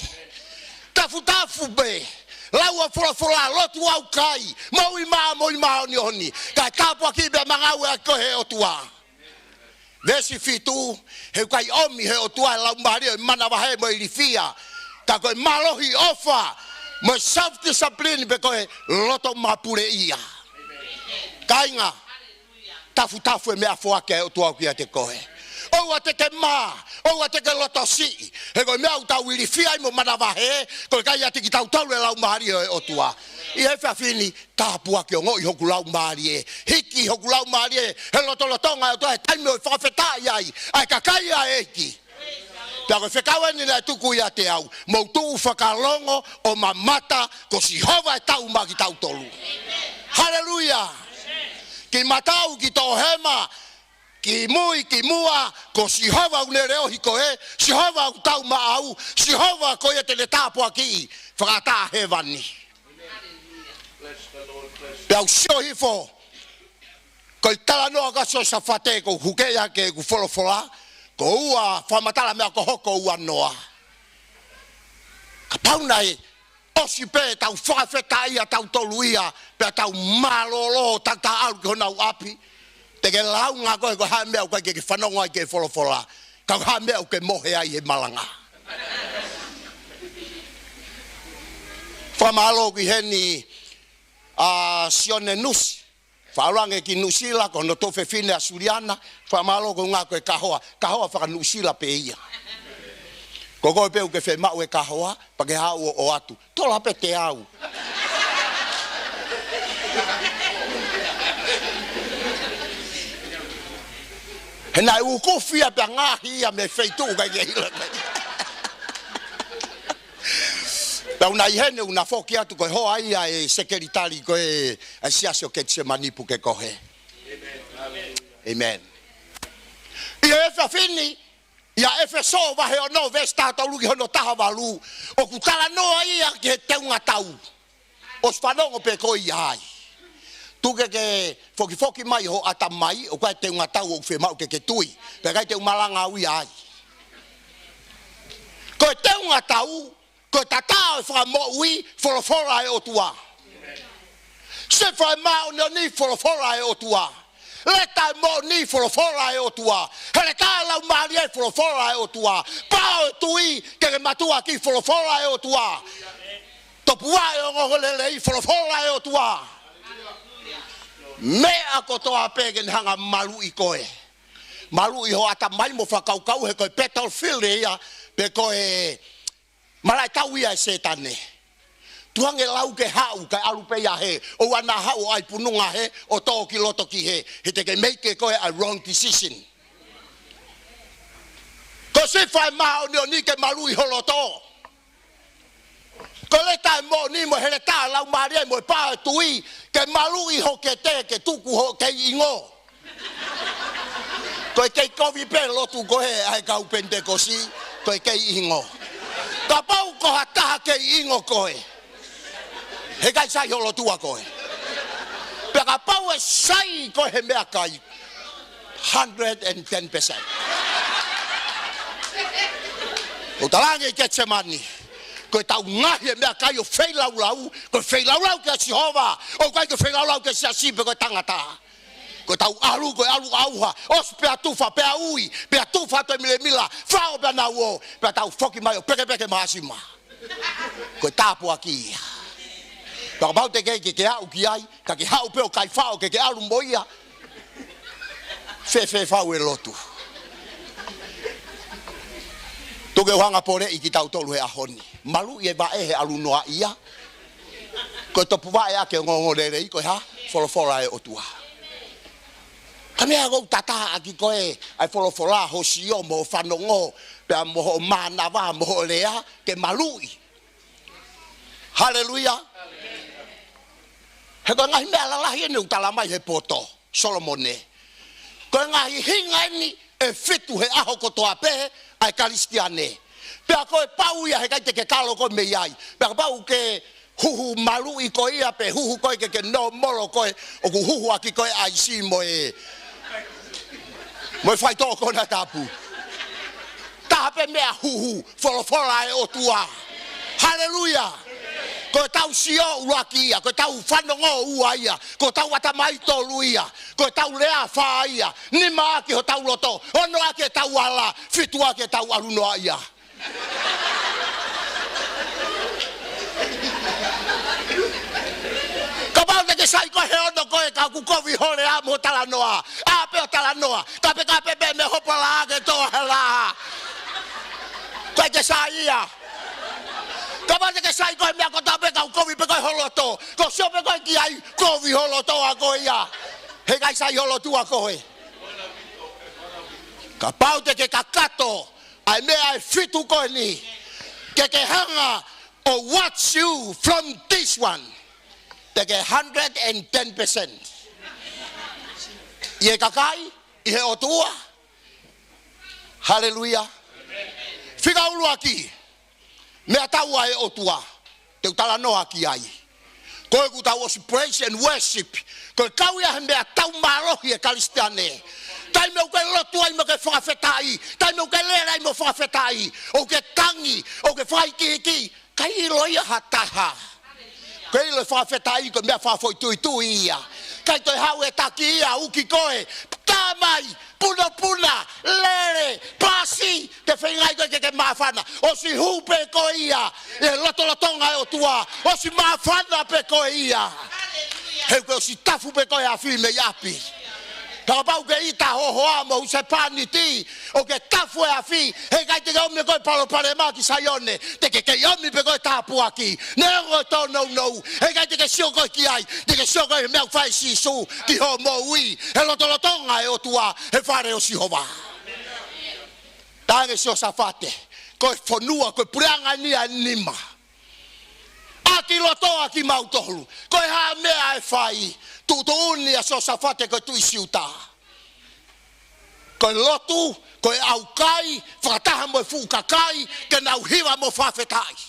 Tafutafu pē. Lau ʻa e folofola, lotu ʻaukai, moʻui mā, moʻui māʻoniʻoni, kae tāpuakiʻi pea mo e ngāue ʻaki koe ʻe he ʻOtua. Veesi fitu. He ʻoku ʻikai ʻomi ʻe he ʻOtua ʻa e laumālie ʻo e manavahē mo e ilifia, ka ko e mālohi, ʻofa mo e self-discipline, pe ko e loto mapuleʻia. Kāinga, tafutafu e meʻafoaki ʻa e ʻOtua kiate koe. ʻOua te ke mā, ʻoua te ke loto siʻi. He ko e meʻa ʻoku tau ilifia ai mo manavahē, ko e ʻikai ʻiate kitautolu e laumālie ʻo e ʻOtua. ʻI he efiafi ni, tāpuaki, ongoʻi hoku laumālie, hiki hoku laumālie he lotolotonga ʻo e ʻOtua he taimi ʻoku fakafetaʻi ai ʻa e kakai ʻa e ʻEiki. Pea ko e fekau eni naʻe tuku ʻiate au, mou tuʻu fakalongo ʻo mamata, ko Sihova ʻe tau maʻa kitautolu. Haleluia. Ki matau, ki toʻohema, ki mui, ki muʻa, ko Sihova ʻoku ne leʻohi koe, Sihova ʻoku tau maʻau, Sihova ko ia te ne tāpuakiʻi fakaʻatā hēvani. Pea u sio hifo, ko e talanoa ʻa Siosafate, ko u huke ia ke u folofola, ko ua fakamatala meʻa ko hoko ua noa. Kapau naʻe ʻosi pē ʻetau fakafetaʻi ʻa tautolu ia, pea tau mālōlō, tau tā ʻalu ki honau ʻapi, te ke lāunga koe ko e hā e meʻa ʻoku ʻikai ke ke fanongo ai ki he folofola, ka ko e hā e meʻa ʻoku ke mohe ai he malanga. Fakamālō ki heni ʻa Sione Nusi, faʻahinga ki Nuʻusila, ko hono tuofefine ʻa Suliana, fakamālō ko e ʻuhinga ko e kahoa, kahoa faka-Nuʻusila pē ia. Ko koe pē ʻoku ke fiemaʻu e kahoa, pea ke haʻu ʻo ʻoatu. Tola pē te au. He naʻe ʻukufi ia pea ngaohi ia mei he feituʻu ʻikai ke ʻilo. Pea u na ʻi heni, u na foki atu ko e hoa ia ʻa e sekelitali ko ē ʻa e Siasi ʻo Ketisemani Pukekohe. ʻĒmeni. ʻI he efiafi ni, ʻia ʻEfesō vahe ono veesi taha tolu ki hono taha valu, ʻoku talanoa ia ki he teunga tau. ʻOsi fanongo pē koe ia ai. Tuku ke ke fokifoki mai ho ʻatamai, ʻoku ʻi ai e teunga tau ʻoku fiemaʻu ke ke tui. Pea ʻikai te u malanga au ia ai. Ko e teunga tau, ko e tatā ʻo e fakamoʻui, folofola ʻa e ʻOtua. Sifa ʻo e māʻoniʻoni, folofola ʻa e ʻOtua. Leta ʻo e moʻoni, folofola ʻa e ʻOtua. Heletā ʻo e laumālie, folofola ʻa e ʻOtua. Pā ʻo e tui, ke ke matuʻuaki, folofola ʻa e ʻOtua. Tupu ʻa e ongoongolelei, folofola ʻa e ʻOtua. Meʻa kotoa pē ke ne hanga ʻo maluʻi koe. Maluʻi ho ʻatamai mo e fakakaukau, he ko e battlefield ia, pe ko e malaʻe tau ia ʻa Sētane. Tuku ange lau ke haʻu, kae ʻalu pē ia hē, ʻoua naʻa haʻu ʻo ʻai pununga hē, ʻo tō ki loto ki hē, he te ke make koe ʻa e wrong decision. Ko e sifa ʻo e māʻoniʻoni ke maluʻi ho loto. Ko e leta ʻo e moʻoni mo e heletā ʻo e Laumālie mo e pā ʻo e tui, ke maluʻi ho kete ke tuku ho kei ʻingo. Ko e kei kovi pē lotu ko ē ʻa e kau Penitekosi, ko e kei ʻingo. Kapau ko ha taha kei ʻingo koe, heʻikai sai ho lotua koe. Pea kapau ʻe sai koe he meʻakai, hundred and ten percent. ʻOku ou talaange ʻi Ketisemani, ko ʻetau ngaohi e meʻakai ʻo feilaulau, ko e feilaulau kia Sihova, ʻoku ʻikai ko e feilaulau ki he siasi pe ko e tangata. Ko ʻetau ʻalu, ko e ʻalu ʻauha, ʻosi pea tufa, pea ui, pea tufa atu e milemila, faʻo pea nau ō, pea tau foki mai ʻo pekepeke māsima. Ko e tāpuaki ia. Pea kapau te ke, ke, ke aʻu ki ai, ka ke haʻu pē ʻo kai faʻo ke ke ʻalu mo ia. Fēfē fau e lotu? Tuku ke u hanga ʻo poleʻi kitautolu he ʻaho ni. Maluʻi e vaʻe he ʻalu noaʻia. Ko e tupu vaʻe ʻaki e ongoongolelei ko e hā? Folofola ʻa e ʻOtua. Ka meʻa ʻoku ou tatā ʻaki ko ē ʻa e folofola, ho sio mo ho fanongo, pea mo hoʻo mānava mo hoʻo lea, ke maluʻi. Haleluia. He ko e ngaahi meʻa lalahi eni ʻoku tala mai he poto, Solomone. Ko e ngaahi hinga eni ʻe fitu he ʻaho kotoa pē ʻa e Kalisitiane. Pea ko e pau ia, heʻikai te ke kalo koe mei ai. Pea kapau ke huhu maluʻi koe ia pe huhu koe ke ke nōmolo koe, ʻoku huhu ʻaki koe ʻaisi mo e, mo e faitoʻo konatapu. Taha pē meʻa, huhu, folofola ʻa e ʻOtua. Haleluia. Ko ʻetau sio ʻuluaki ia, ko ʻetau fanongo ua ia, ko ʻetau ʻatamai tolu ia, ko ʻetau lea fā ia, nima ʻaki hotau loto, ono ʻaki ʻetau ala, fitu ʻaki ʻetau ʻalu noaʻia. Kapau te ke sai koe he ono ko ē ka ʻoku kovi ho lea mo ho talanoa, ʻā pē ʻo talanoa, kape kape pē mei hopo lā ke tō he lā. Ko e ke sai ia. Kapau te ke sai koe he meʻa kotoa pē ka ʻoku kovi pē koe ho loto, ko e sio pē koe ki ai, kovi ho loto ʻa koe ia. Heʻikai sai ho lotua koe. Kapau te ke kakato ʻa e meʻa ʻe fitu ko eni, ke ke hanga ʻo watch you from this one, te ke hundred and ten percent. ʻI he kakai, ʻi he ʻOtua. Haleluia. Fika ʻuluaki, meʻatau ʻa e ʻOtua, te u talanoa ki ai. Ko ʻeku tau ʻosi praise and worship. Ko e kau ia he meʻatau mālohi ʻa e Kalisitiane. Taimi ʻoku ke lotu ai mo ke fakafetaʻi, taimi ʻoku ke lele ai mo fakafetaʻi, ʻoku ke tangi, ʻoku ke fakahikihiki, ʻikai ʻilo ia ʻe ha taha. ʻIkai ʻilo e fakafetaʻi ko e meʻa fakafoʻituitui ia. ʻIkai toe haʻu e taki ia ʻo uki koe. Tā mai, punapuna, lele, pasi, ke feingaʻi koe ke ke māfana. ʻOsi hū pē koe ia ʻi he lotolotonga ʻo e ʻOtua. ʻOsi māfana pē koe ia. He kuo ʻosi tafu pē koe ʻe he afi mei ʻapi. Kapau ʻoku ke ʻita hohoa mo husepāniti, ʻoku ke tafu ʻe he afi, heʻikai te ke ʻomi ʻe koe e palopalema ki Saione, te ke kei ʻomi pē koe e tāpuaki. Neongo e tōnounou, heʻikai te ke sio koe ki ai, te ke sio koe he meʻa ʻoku fai ʻe Sīsū ki hoʻo moʻui, he lotolotonga ʻo e ʻOtua, he fale ʻo Sihova. Talaange ʻe Siosafate, ko e fonua, ko e puleʻanga eni ʻa e nima. ʻAki loto ʻa kimautolu, ko e hā e meʻa ʻe fai? Tuʻutuʻuni ʻa Siosafate ko e tuʻi Siuta. Ko e lotu, ko e ʻaukai, fakataha mo e fuʻu kakai, ke nau hiva mo fakafetaʻi.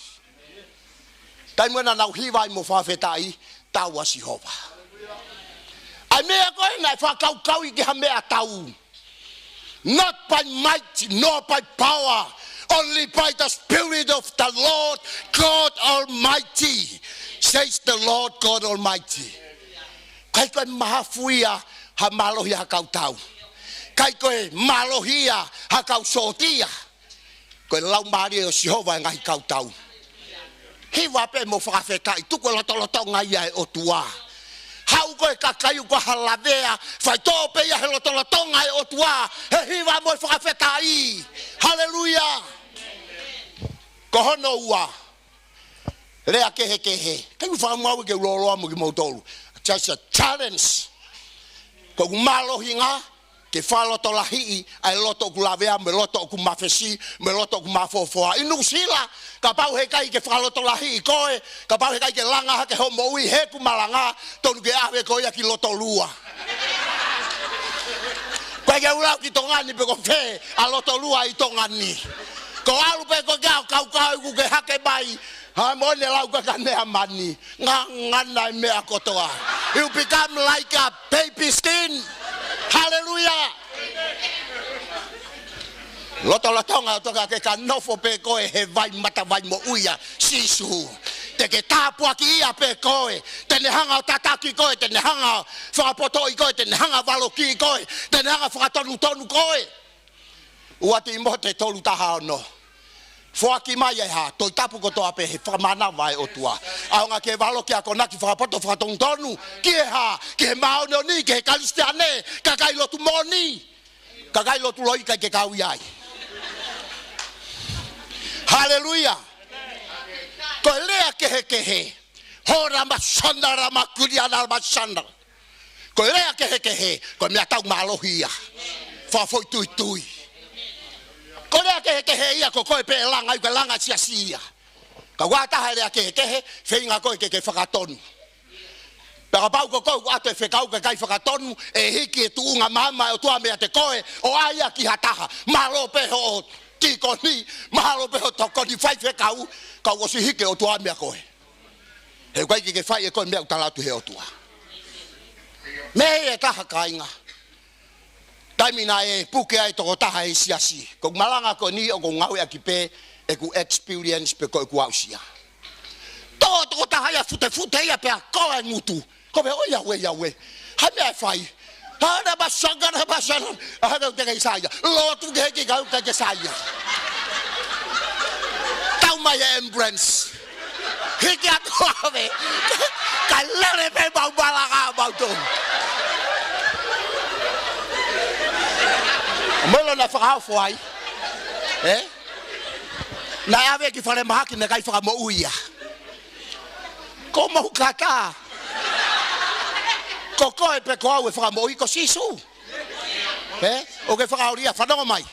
Taimi naʻa nau hiva ai mo fakafetaʻi, tau ʻa Sihova. ʻA e meʻa ko ē naʻe fakakaukauʻi ki ha meʻatau. Not by might nor by power, only by the Spirit of the Lord God Almighty, says the Lord God Almighty. ʻIkai ko e mahafu ia ha mālohi ha kautau. ʻIkai ko e mālohi ia ha kau sōtia. Ko e Laumālie ʻo Sihova ʻi he ngaahi kautau. Hiva pē mo fakafetaʻi, tuku e lotolotonga ia ʻo e ʻOtua. Haʻu ko e kakai ʻoku ʻikai ha lavea, faitoʻo pē ia he lotolotonga ʻo e ʻOtua, he hiva mo e fakafetaʻi. Haleluia. Ko hono ua, lea kehekehe. ʻIkai ke u fakaʻamu au ke u lōloa mo kimoutolu. Just a challenge. Ko ʻeku mālohinga, ke fakalotolahiʻi ʻa e loto ʻoku lavea, mo e loto ʻoku mafesi, mo e loto ʻoku mafofoa. ʻI Nuʻusila, kapau heʻikai ke fakalotolahiʻi koe, kapau heʻikai ke langa hake hoʻo moʻui, he ʻoku malanga, tonu ke ʻave koe ia ki Lotolua. Ko e ke ulau ki Tonga ni pe ko fē ʻa Lotolua ʻi Tonga ni. Ko e ʻalu pē koe ki ai ʻo kaukau ʻoku ke hake mai, ha mo ne lau ka ka ne a mani. Ngangana e meʻa kotoa. You become like a baby skin. Hallelujah. Lotolotonga ʻo toka ke ka nofo pē koe he vai matavai moʻui ʻa Sīsū. Te ke tāpuakiʻia pē koe. Te ne hanga ʻo tataki koe, te ne hanga ʻo fakapotoʻi koe, te ne hanga ʻo valokiʻi koe, te ne hanga ʻo fakatonutonu koe. Ua Tīmote tolu taha ono. Foaki mai e hā, Tohi Tapu kotoa pē he fakamanava ʻa e ʻOtua. ʻAonga ke valokiʻi, akonaki, fakapoto, fakatonutonu, ki he hā, ki he māʻoniʻoni, ki he Kalisitiane, kakai lotu moʻoni. Kakai lotu loi ʻikai ke kau ai. Haleluia. Ko e lea kehekehe. Hora masana ra makulia na masana. Ko e lea kehekehe, ko e meʻa tau mālohi ia. Fakafoʻituitui. Ko e lea kehekehe ia, ko koe pē ʻe langa, ʻikai langa siasi ia. Ka ʻoku ʻi ai ha taha e lea kehekehe, feinga koe ke ke fakatonu. Pea kapau ko koe ʻoku ʻatu e fekau kae ʻikai fakatonu, ʻe hiki e tuʻunga maama ʻo e ʻOtua meiate koe, ʻo ʻai ia ki ha taha. Mālō pē hoʻo tīkoni, mālō pē hoʻo tokoni faifekau, ka ʻoku ʻosi hiki ʻe he ʻOtua meiate koe. He ʻoku ʻikai ke ke fai ʻe koe e meʻa ʻoku tala atu ʻe he ʻOtua. Meʻa ʻe taha kāinga. Taimi naʻe puke ai e tokotaha he siasi. Ko e malanga ko eni ʻoku ou ngāueʻaki pē ʻeku experience pe ko ʻeku aʻusia. Tō e tokotaha ia, futefute ia pea koa e ngutu. Ko e pehē, ʻoiauē, ʻoiauē. Hā e meʻa ʻe fai? Hā, na masanga, na masanga. ʻA, hā, kau te kai saia. Lotu ke hiki kau kai ke saia. Tau mai e ambulance. Hiki atu ʻave. Kae lele pē mau malanga mau tō. Molo na fakaofo ai. Ē? Naʻe ʻave ki falemahaki naʻe ʻikai fakamoʻui ia. Ko mau kata. Ko koe pe ko au e fakamoʻui, ko Sīsū. Ē? ʻOku ke fakaoli ia, fanongo mai.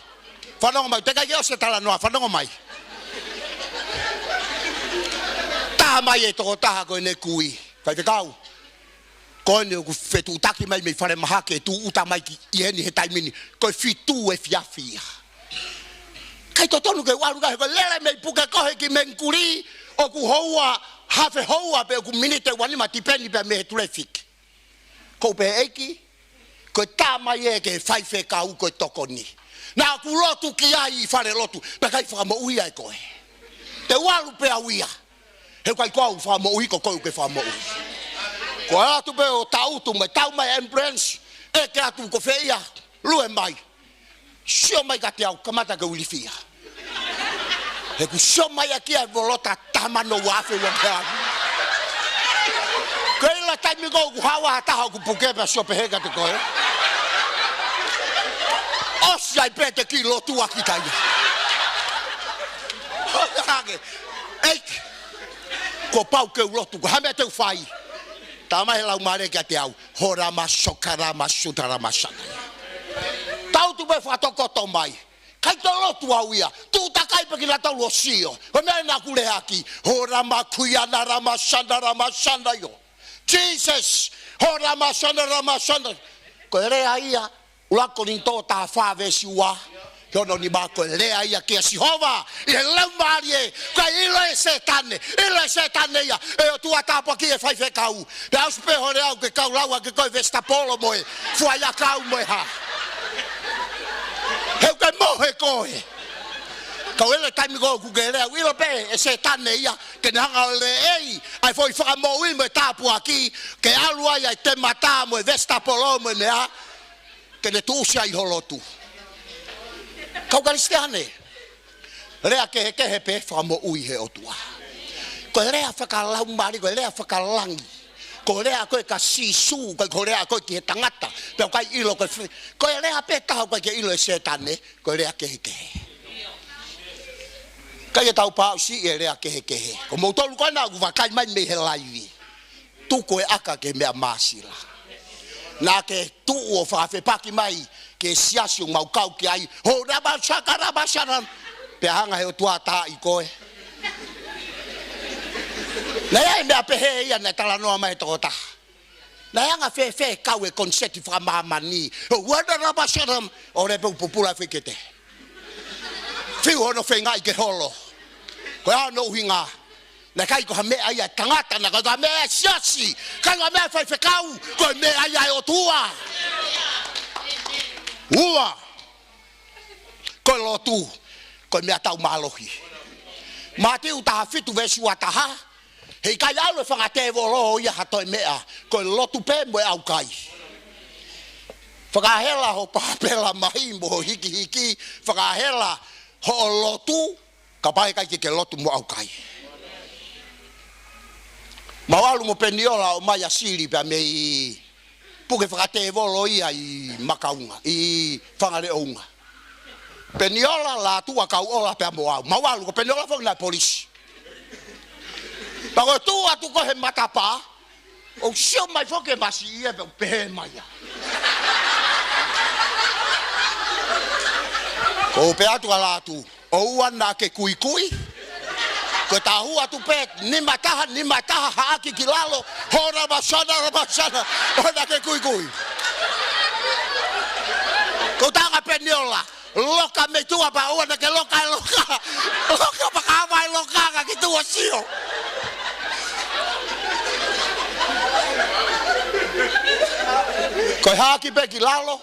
Fanongo mai, teʻeki ai ke ʻosi e talanoa, fanongo mai. Taha mai e tokotaha ko ʻene kui. Faifekau. Ko eni ʻoku fetuʻutaki mai mei falemahaki ʻo tūʻuta mai ki heni he taimi ni. Ko e fitu efiafi ia. ʻIkai totonu ke u ʻalu ka he ko e lele mei puke kohe ki Mengkuli, ʻoku houa, hafe houa pe ʻoku miniti ʻe uanima tipeni pē mei he tulefiki. Ko u pehē ʻEiki, ko e tā mai ē ke faifekau ko e tokoni. Naʻa ku lotu ki ai ʻi falelotu, pea ʻikai fakamoʻui ai koe. Te u ʻalu pē au ia. He ʻikai ko au fakamoʻui, ko koe ʻoku ke fakamoʻui. Ko e ʻalu atu pē ʻo tautu mai, tau mai ambulance, ʻeke atu ko fē ia, lue mai. Sio mai kiate au, kamata ke u ilifia. He ʻoku sio mai ʻaki ʻa e volota taha mano ua afe ua pea. Ko e ʻilo taimi ko ē ʻoku haʻu ha taha ʻoku puke pea sio pehē kiate koe. ʻOsi ai pē ʻete kiʻi lotu ʻaki taia. Hake. ʻEiki. Kuo pau ke u lotu, ko e hā e meʻa te u fai? Tā mai he Laumālie kiate au. Hora masokara masutara masana. Tautu pē fakatokoto mai. ʻIkai toe lotu au ia. Tuʻu takai pē kinautolu ʻo sio. Ko e meʻa naʻa ku lea ʻaki. Hora makuiana ra masana ra masana io. Jesus. Hora masana ra masana. Ko e lea ia. ʻUluaki Kolinitō taha fā veesi ua ki hono nima, ko e lea ia kia Sihova ʻi he Laumālie, ʻikai ʻilo ʻe Sētane, ʻilo ʻe Sētane ia, ʻe ʻOtua tāpuakiʻi e faifekau. Pea ʻosi pē hoʻo lea ʻoku ke kau lau ʻaki koe e vesitapolo mo e fuaʻiʻakau mo e hā. He ʻoku ke mohe koe. Ka u ʻilo e taimi ko ē ʻoku ke lea, ʻilo pē ʻe Sētane ia, ke ne hanga ʻo leʻei ʻa e foʻi fakamoʻui mo e tāpuaki, ke ʻalu ai ʻa e temata mo e vesitapolo mo e meʻa, ke ne tuʻusi ai ho lotu. Kau Kalisitiane, lea kehekehe pē fakamoʻui ʻe he ʻOtua. Ko e lea fakalaumālie, ko e lea fakalangi. Ko e lea ko ē kia Sīsū, ko e, ko e lea ko ē ki he tangata. Pea ʻoku ʻikai ʻilo ko e fe-, ko e lea pē taha ʻoku ʻikai ke ʻilo ʻe Sētane, ko e lea kehekehe. ʻIkai ke tau pāʻusiʻi e lea kehekehe. Ko moutolu ko ena ʻoku vakai mai mei he laivi. Tuku e ʻaka ki he meʻa māsila. Naʻa ke tuʻu ʻo fakafepaki mai ki he siasi ʻoku mau kau ki ai, ho rama saka rama saka. Pea hanga he ʻOtua ʻo taaʻi koe. Naʻe ʻi ai e meʻa pehē ia naʻe talanoa mai he tokotaha. Naʻe anga fēfē kau e koniseti fakamāmani, ho rama saka rama, ʻo lele pē ʻo pupula foʻi kete. Fiu hono feingaʻi ke holo. Ko e hā hono ʻuhinga? Naʻe ʻikai ko ha meʻa ia ʻa e tangata, naʻe ʻikai ko ha meʻa ia ʻa e siasi, ʻikai ko ha meʻa ia ʻa e faifekau, ko e meʻa ia ʻa e ʻOtua. Ua, ko e lotu, ko e meʻa tau mālohi. Mātiu taha fitu veesi ua taha, he ʻikai ʻalu e fanga tēvolo ia ha toe meʻa, ko e lotu pē mo e ʻaukai. Fakahela hoʻo papela mai mo hoʻo hikihiki, fakahela hoʻo lotu, kapau ʻe ʻikai ke ke lotu mo ʻaukai. Mau ʻalu mo Peniola ʻo ʻomai ʻa Sili pea mei puke fakatēvolo ia ʻi Makaunga, ʻi Fangaleʻounga. Peniola, Lātū, Kauʻola pea mo au. Mau ʻalu, ko Peniola foki naʻe polisi. Pea ko e tuʻu atu ko ē he matapā, ʻo sio mai foki e masi ia pea u pehē mai ia. Ko u pehē atu kia Lātū, ʻoua naʻa ke kuikui. Ko e taha atu pē, nima taha, nima taha, haʻaki ki lalo, ho rama saka rama saka, ʻoua naʻa ke kuikui. Ko u tala kia Peniola, loka mei tuʻa pea ʻoua naʻa ke loka e loka. Loka pea ka ʻave e loka ka ki tuʻa sio. Ko e haʻaki pē ki lalo,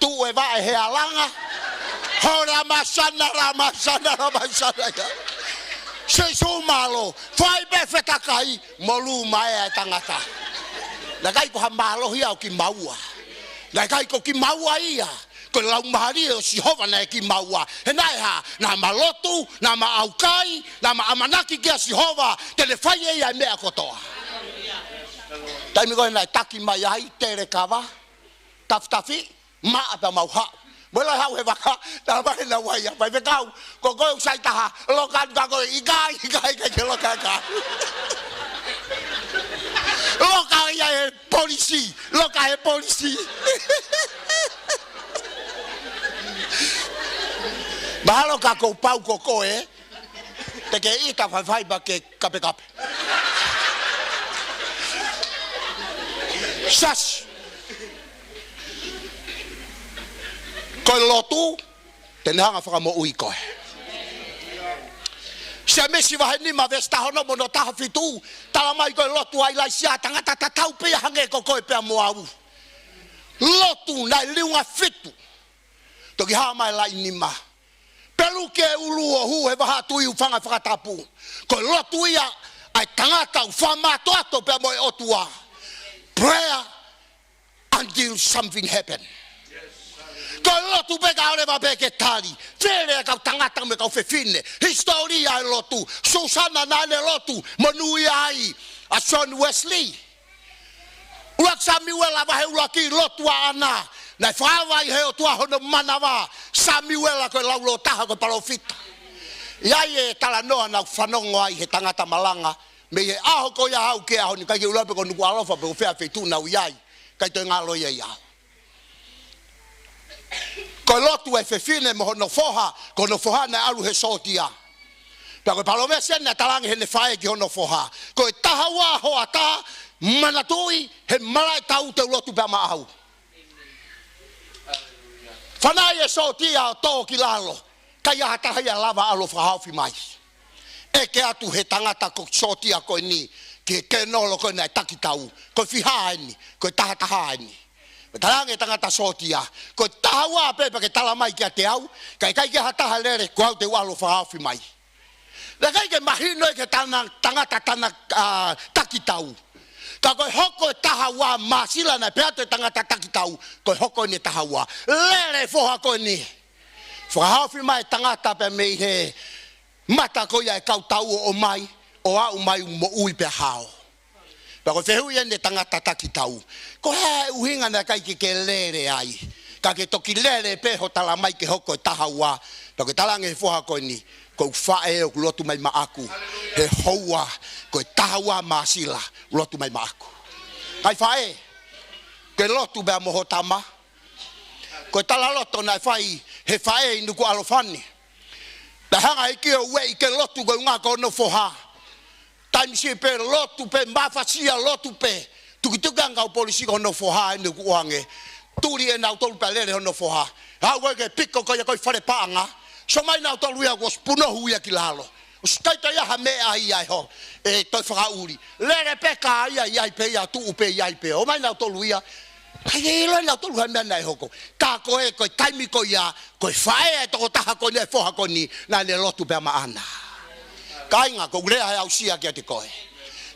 tuʻu e vaʻe he alanga. Ho rama saka rama saka rama saka ia. Sīsū mālō, fai pē fetakai, molū mai e tangata. Naʻe ʻikai ko ha mālohi ia ʻo kimaua. Naʻe ʻikai ko kimaua ia. Ko e Laumālie ʻo Sihova naʻe kimaua. He naʻe hā, naʻa ma lotu, naʻa ma ʻaukai, naʻa ma ʻamanaki kia Sihova, te ne fai ʻe ia e meʻa kotoa. Taimi ko ē naʻe taki mai ai, telekava, tafitafi, maʻa pea mau haʻu. Mo e lau haʻu he vaka, tala mai ʻe naua ia, faifekau, ko koe ʻoku sai taha, loka atu ka ko e ʻikai, ʻikai, ʻikai ke loka ka. Loka ia he polisi, loka he polisi. Mahalo ka ko u pau ko koe, te ke ʻita faifai pea ke kapekape. Sasi. Ko e lotu, te ne hanga ʻo fakamoʻui koe. Sēmisi vahe nima veesi taha ono mo hono taha fitu, tala mai ko e lotu ʻa ʻIlaisiā, tangata tatau pē ia hangē ko koe pea mo au. Lotu naʻe liunga fitu. Toki hā mai e laʻi nima. Peluki e ʻulu ʻo hū he vahaʻa tui, ʻo fanga he fakatapu. Ko e lotu ia ʻa e tangata ʻoku fakamātoato pea mo e ʻOtua. Prayer until something happen. Ko e lotu pē kae ʻoua leva pē ke tali. Fele e kau tangata mo e kau fefine. Hisitōlia e lotu. Susana naʻa ne lotu, monūʻia ai ʻa John Wesley. ʻUluaki Samiuela vahe ʻuluaki, lotu ʻa ʻAna. Naʻe fakaava ai he ʻOtua hono manava ʻa Samiuela ko e laulōtaha, ko e palōfita. ʻI ai e talanoa naʻa ku fanongo ai he tangata malanga, mei he ʻaho ko ia ʻo aʻu ki he ʻaho ni, ʻikai ke u ʻilo pe ko Nukuʻalofa pe ko fē feituʻu naʻa ku ʻi ai, ʻikai toe ngalo ia ʻi au. Ko e lotu e fefine mo hono foha, ko hono foha naʻe ʻalu he sōtia. Pea ko e palōmesi eni naʻe talaange heʻene faʻē ki hono foha. Ko e taha ua hoʻatā, manatuʻi he malaʻe tau te u lotu pea maʻau. Fanauʻi e sōtia ʻo tō ki lalo, ʻikai ha taha ia lava ʻalu ʻo fakahaofi mai. ʻEke atu he tangata ko e sōtia ko eni ki he kēnolo ko ē naʻe taki tau, ko e fiha eni, ko e taha taha eni. Pea talaange e tangata sōtia, ko e taha ua pē pea ke tala mai kiate au, ka ʻikai ke ha taha lele, ko au te u ʻalu ʻo fakahaofi mai. Naʻe ʻikai ke mahino ia ki he tana-, tangata tana-, ʻa, taki tau. Ka ko e hoko e taha ua, māsila naʻe pehē atu e tangata taki tau, ko e hoko eni e taha ua. Lele e foha ko eni. Fakahaofi mai e tangata pea mei he mata ko ia e kau tau ʻo ʻomai, ʻo aʻu mai ʻo moʻui pea hao. Pea ko e fehuʻi eni e tangata taki tau, ko e hā e ʻuhinga naʻe ʻikai ke ke lele ai, ka ke toki lele pē hoʻo tala mai ke hoko e taha ua? Pea ko e talaange he foha ko eni, ko ʻeku faʻē ʻoku lotu mai maʻaku he houa, ko e taha ua māsila ʻoku lotu mai maʻaku. Ngaahi faʻē, ke lotu pea mo ho tama. Ko e talaloto naʻe fai he faʻē ʻi Nukuʻalofa ni. Naʻe hanga ʻe he ʻEiki ʻo ueʻi ke lotu ko e ʻuhinga ko hono foha. Taimi siʻi pē lotu pē, mafasia lotu pē. Tukituki ange kau polisi ko hono foha ʻi Nukuʻalofa ni. Tuli ʻe nautolu pea lele hono foha. Haʻu ko ē ke piko ko ia ko ē fale paʻanga. Sio mai nautolu ia kuo ʻosi punohu ia ki lalo. ʻOsi ʻikai toe ʻi ai ha meʻa ia ʻe hoko, ʻe toe fakaʻuli. Lele pē ka ia ʻi ai pē ia, tuʻu pē ʻi ai pē. ʻOmai nautolu ia. ʻIkai ke ʻilo ʻe nautolu ha meʻa naʻe hoko. Ka ko e, ko e taimi ko ia, ko e faʻē ʻa e tokotaha ko eni, ʻa e foha ko eni, naʻa ne lotu pea maʻana. Kāinga, ko e lea ʻe aʻusia kiate koe.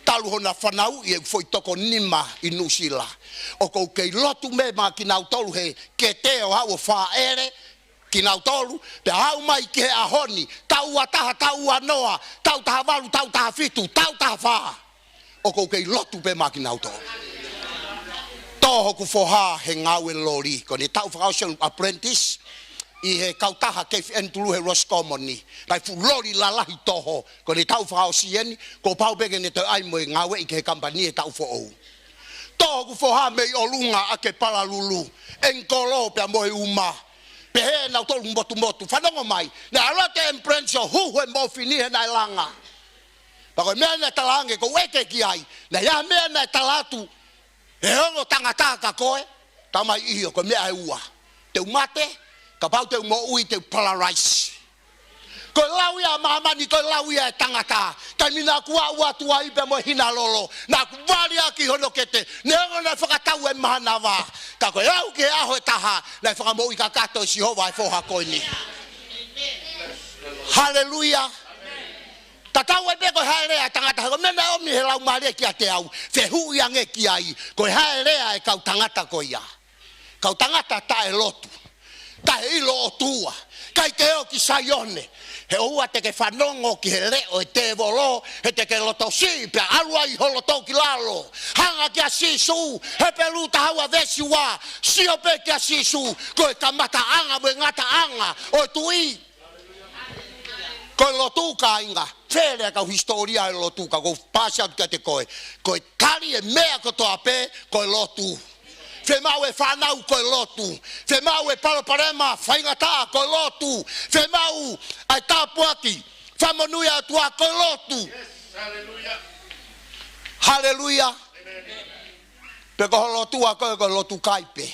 Talu hono fanauʻi ʻeku foʻi toko nima ʻi Nuʻusila. ʻOku ou kei lotu mai maʻa kinautolu he kete ʻo haʻu ʻo fāʻele kinautolu, pea haʻu mai ki he ʻaho ni, taʻu ua taha, taʻu ua noa, taʻu taha valu, taʻu taha fitu, taʻu taha fā. ʻOku ou kei lotu pē maʻa kinautolu. Tō hoku foha he ngāue loli, ko ʻene taʻu fakaʻosi hono apprentice, ʻi he kautaha K F N Tulu he Roscommon ni. Kae fuʻu loli lalahi toho, ko ʻene taʻu fakaʻosi eni, kuo pau pē ke ne toe ʻai mo e ngāueʻi ki he kamupani he taʻu foʻou. Tō hoku foha mei ʻolunga ʻa e palalulu, ʻengikolo pea mo e uma. Pehē ʻe nautolu motumotu, fanongo mai, naʻe ʻalu atu e ambulance ʻo huhu e mōfini he naʻe langa. Pea ko e meʻa naʻe talaange, ʻoku ou ʻeke ki ai, naʻe ʻi ai ha meʻa naʻe tala atu ʻe he ongo tangata kia koe? Talamai ʻio, ko e meʻa ʻe ua. Te u mate, kapau te u moʻui te u paralyze. Ko e lau ia ʻa māmani, ko e lau ia ʻa e tangata. Taimi naʻa ku aʻu atu ai pea mo e hina lolo, naʻa ku vali ʻaki hono kete, neongo naʻe fakatau e mahanava. Ka ko e aʻu ki he ʻaho ʻe taha, naʻe fakamoʻui kakato ʻe Sihova e foha ko eni. Haleluia. Tatau ai pē ko e hā e lea ʻa e tangata, ko e meʻa naʻe ʻomi ʻe he Laumālie kiate au, fehuʻi ange ki ai, ko e hā e lea ʻa e kau tangata ko ia. Kau tangata taʻelotu, taʻeʻilo ʻOtua, ʻikai ke ō ki Saione. He ʻoua te ke fanongo ki he leʻo ʻo e tēvolo, he te ke lotosiʻi pea ʻalu ai ho loto ki lalo. Hanga kia Sīsū, Hepelū taha ua veesi ua, sio pē kia Sīsū, ko e kamataʻanga mo e ngataʻanga ʻo e tuʻi. Ko e lotu, kāinga, fele ʻa e kau hisitōlia ʻo e lotu, ka ʻoku ou paasi atu kiate koe. Ko e tali e meʻa kotoa pē, ko e lotu. Fiemaʻu e fānau, ko e lotu. Fiemaʻu e palopalema, faingataʻa, ko e lotu. Fiemaʻu ʻa e tāpuaki, fakamonūʻia ʻa e ʻOtua, ko e lotu. Haleluia. Haleluia. Pe ko ho lotu ʻa koe, ko e lotu kai pē.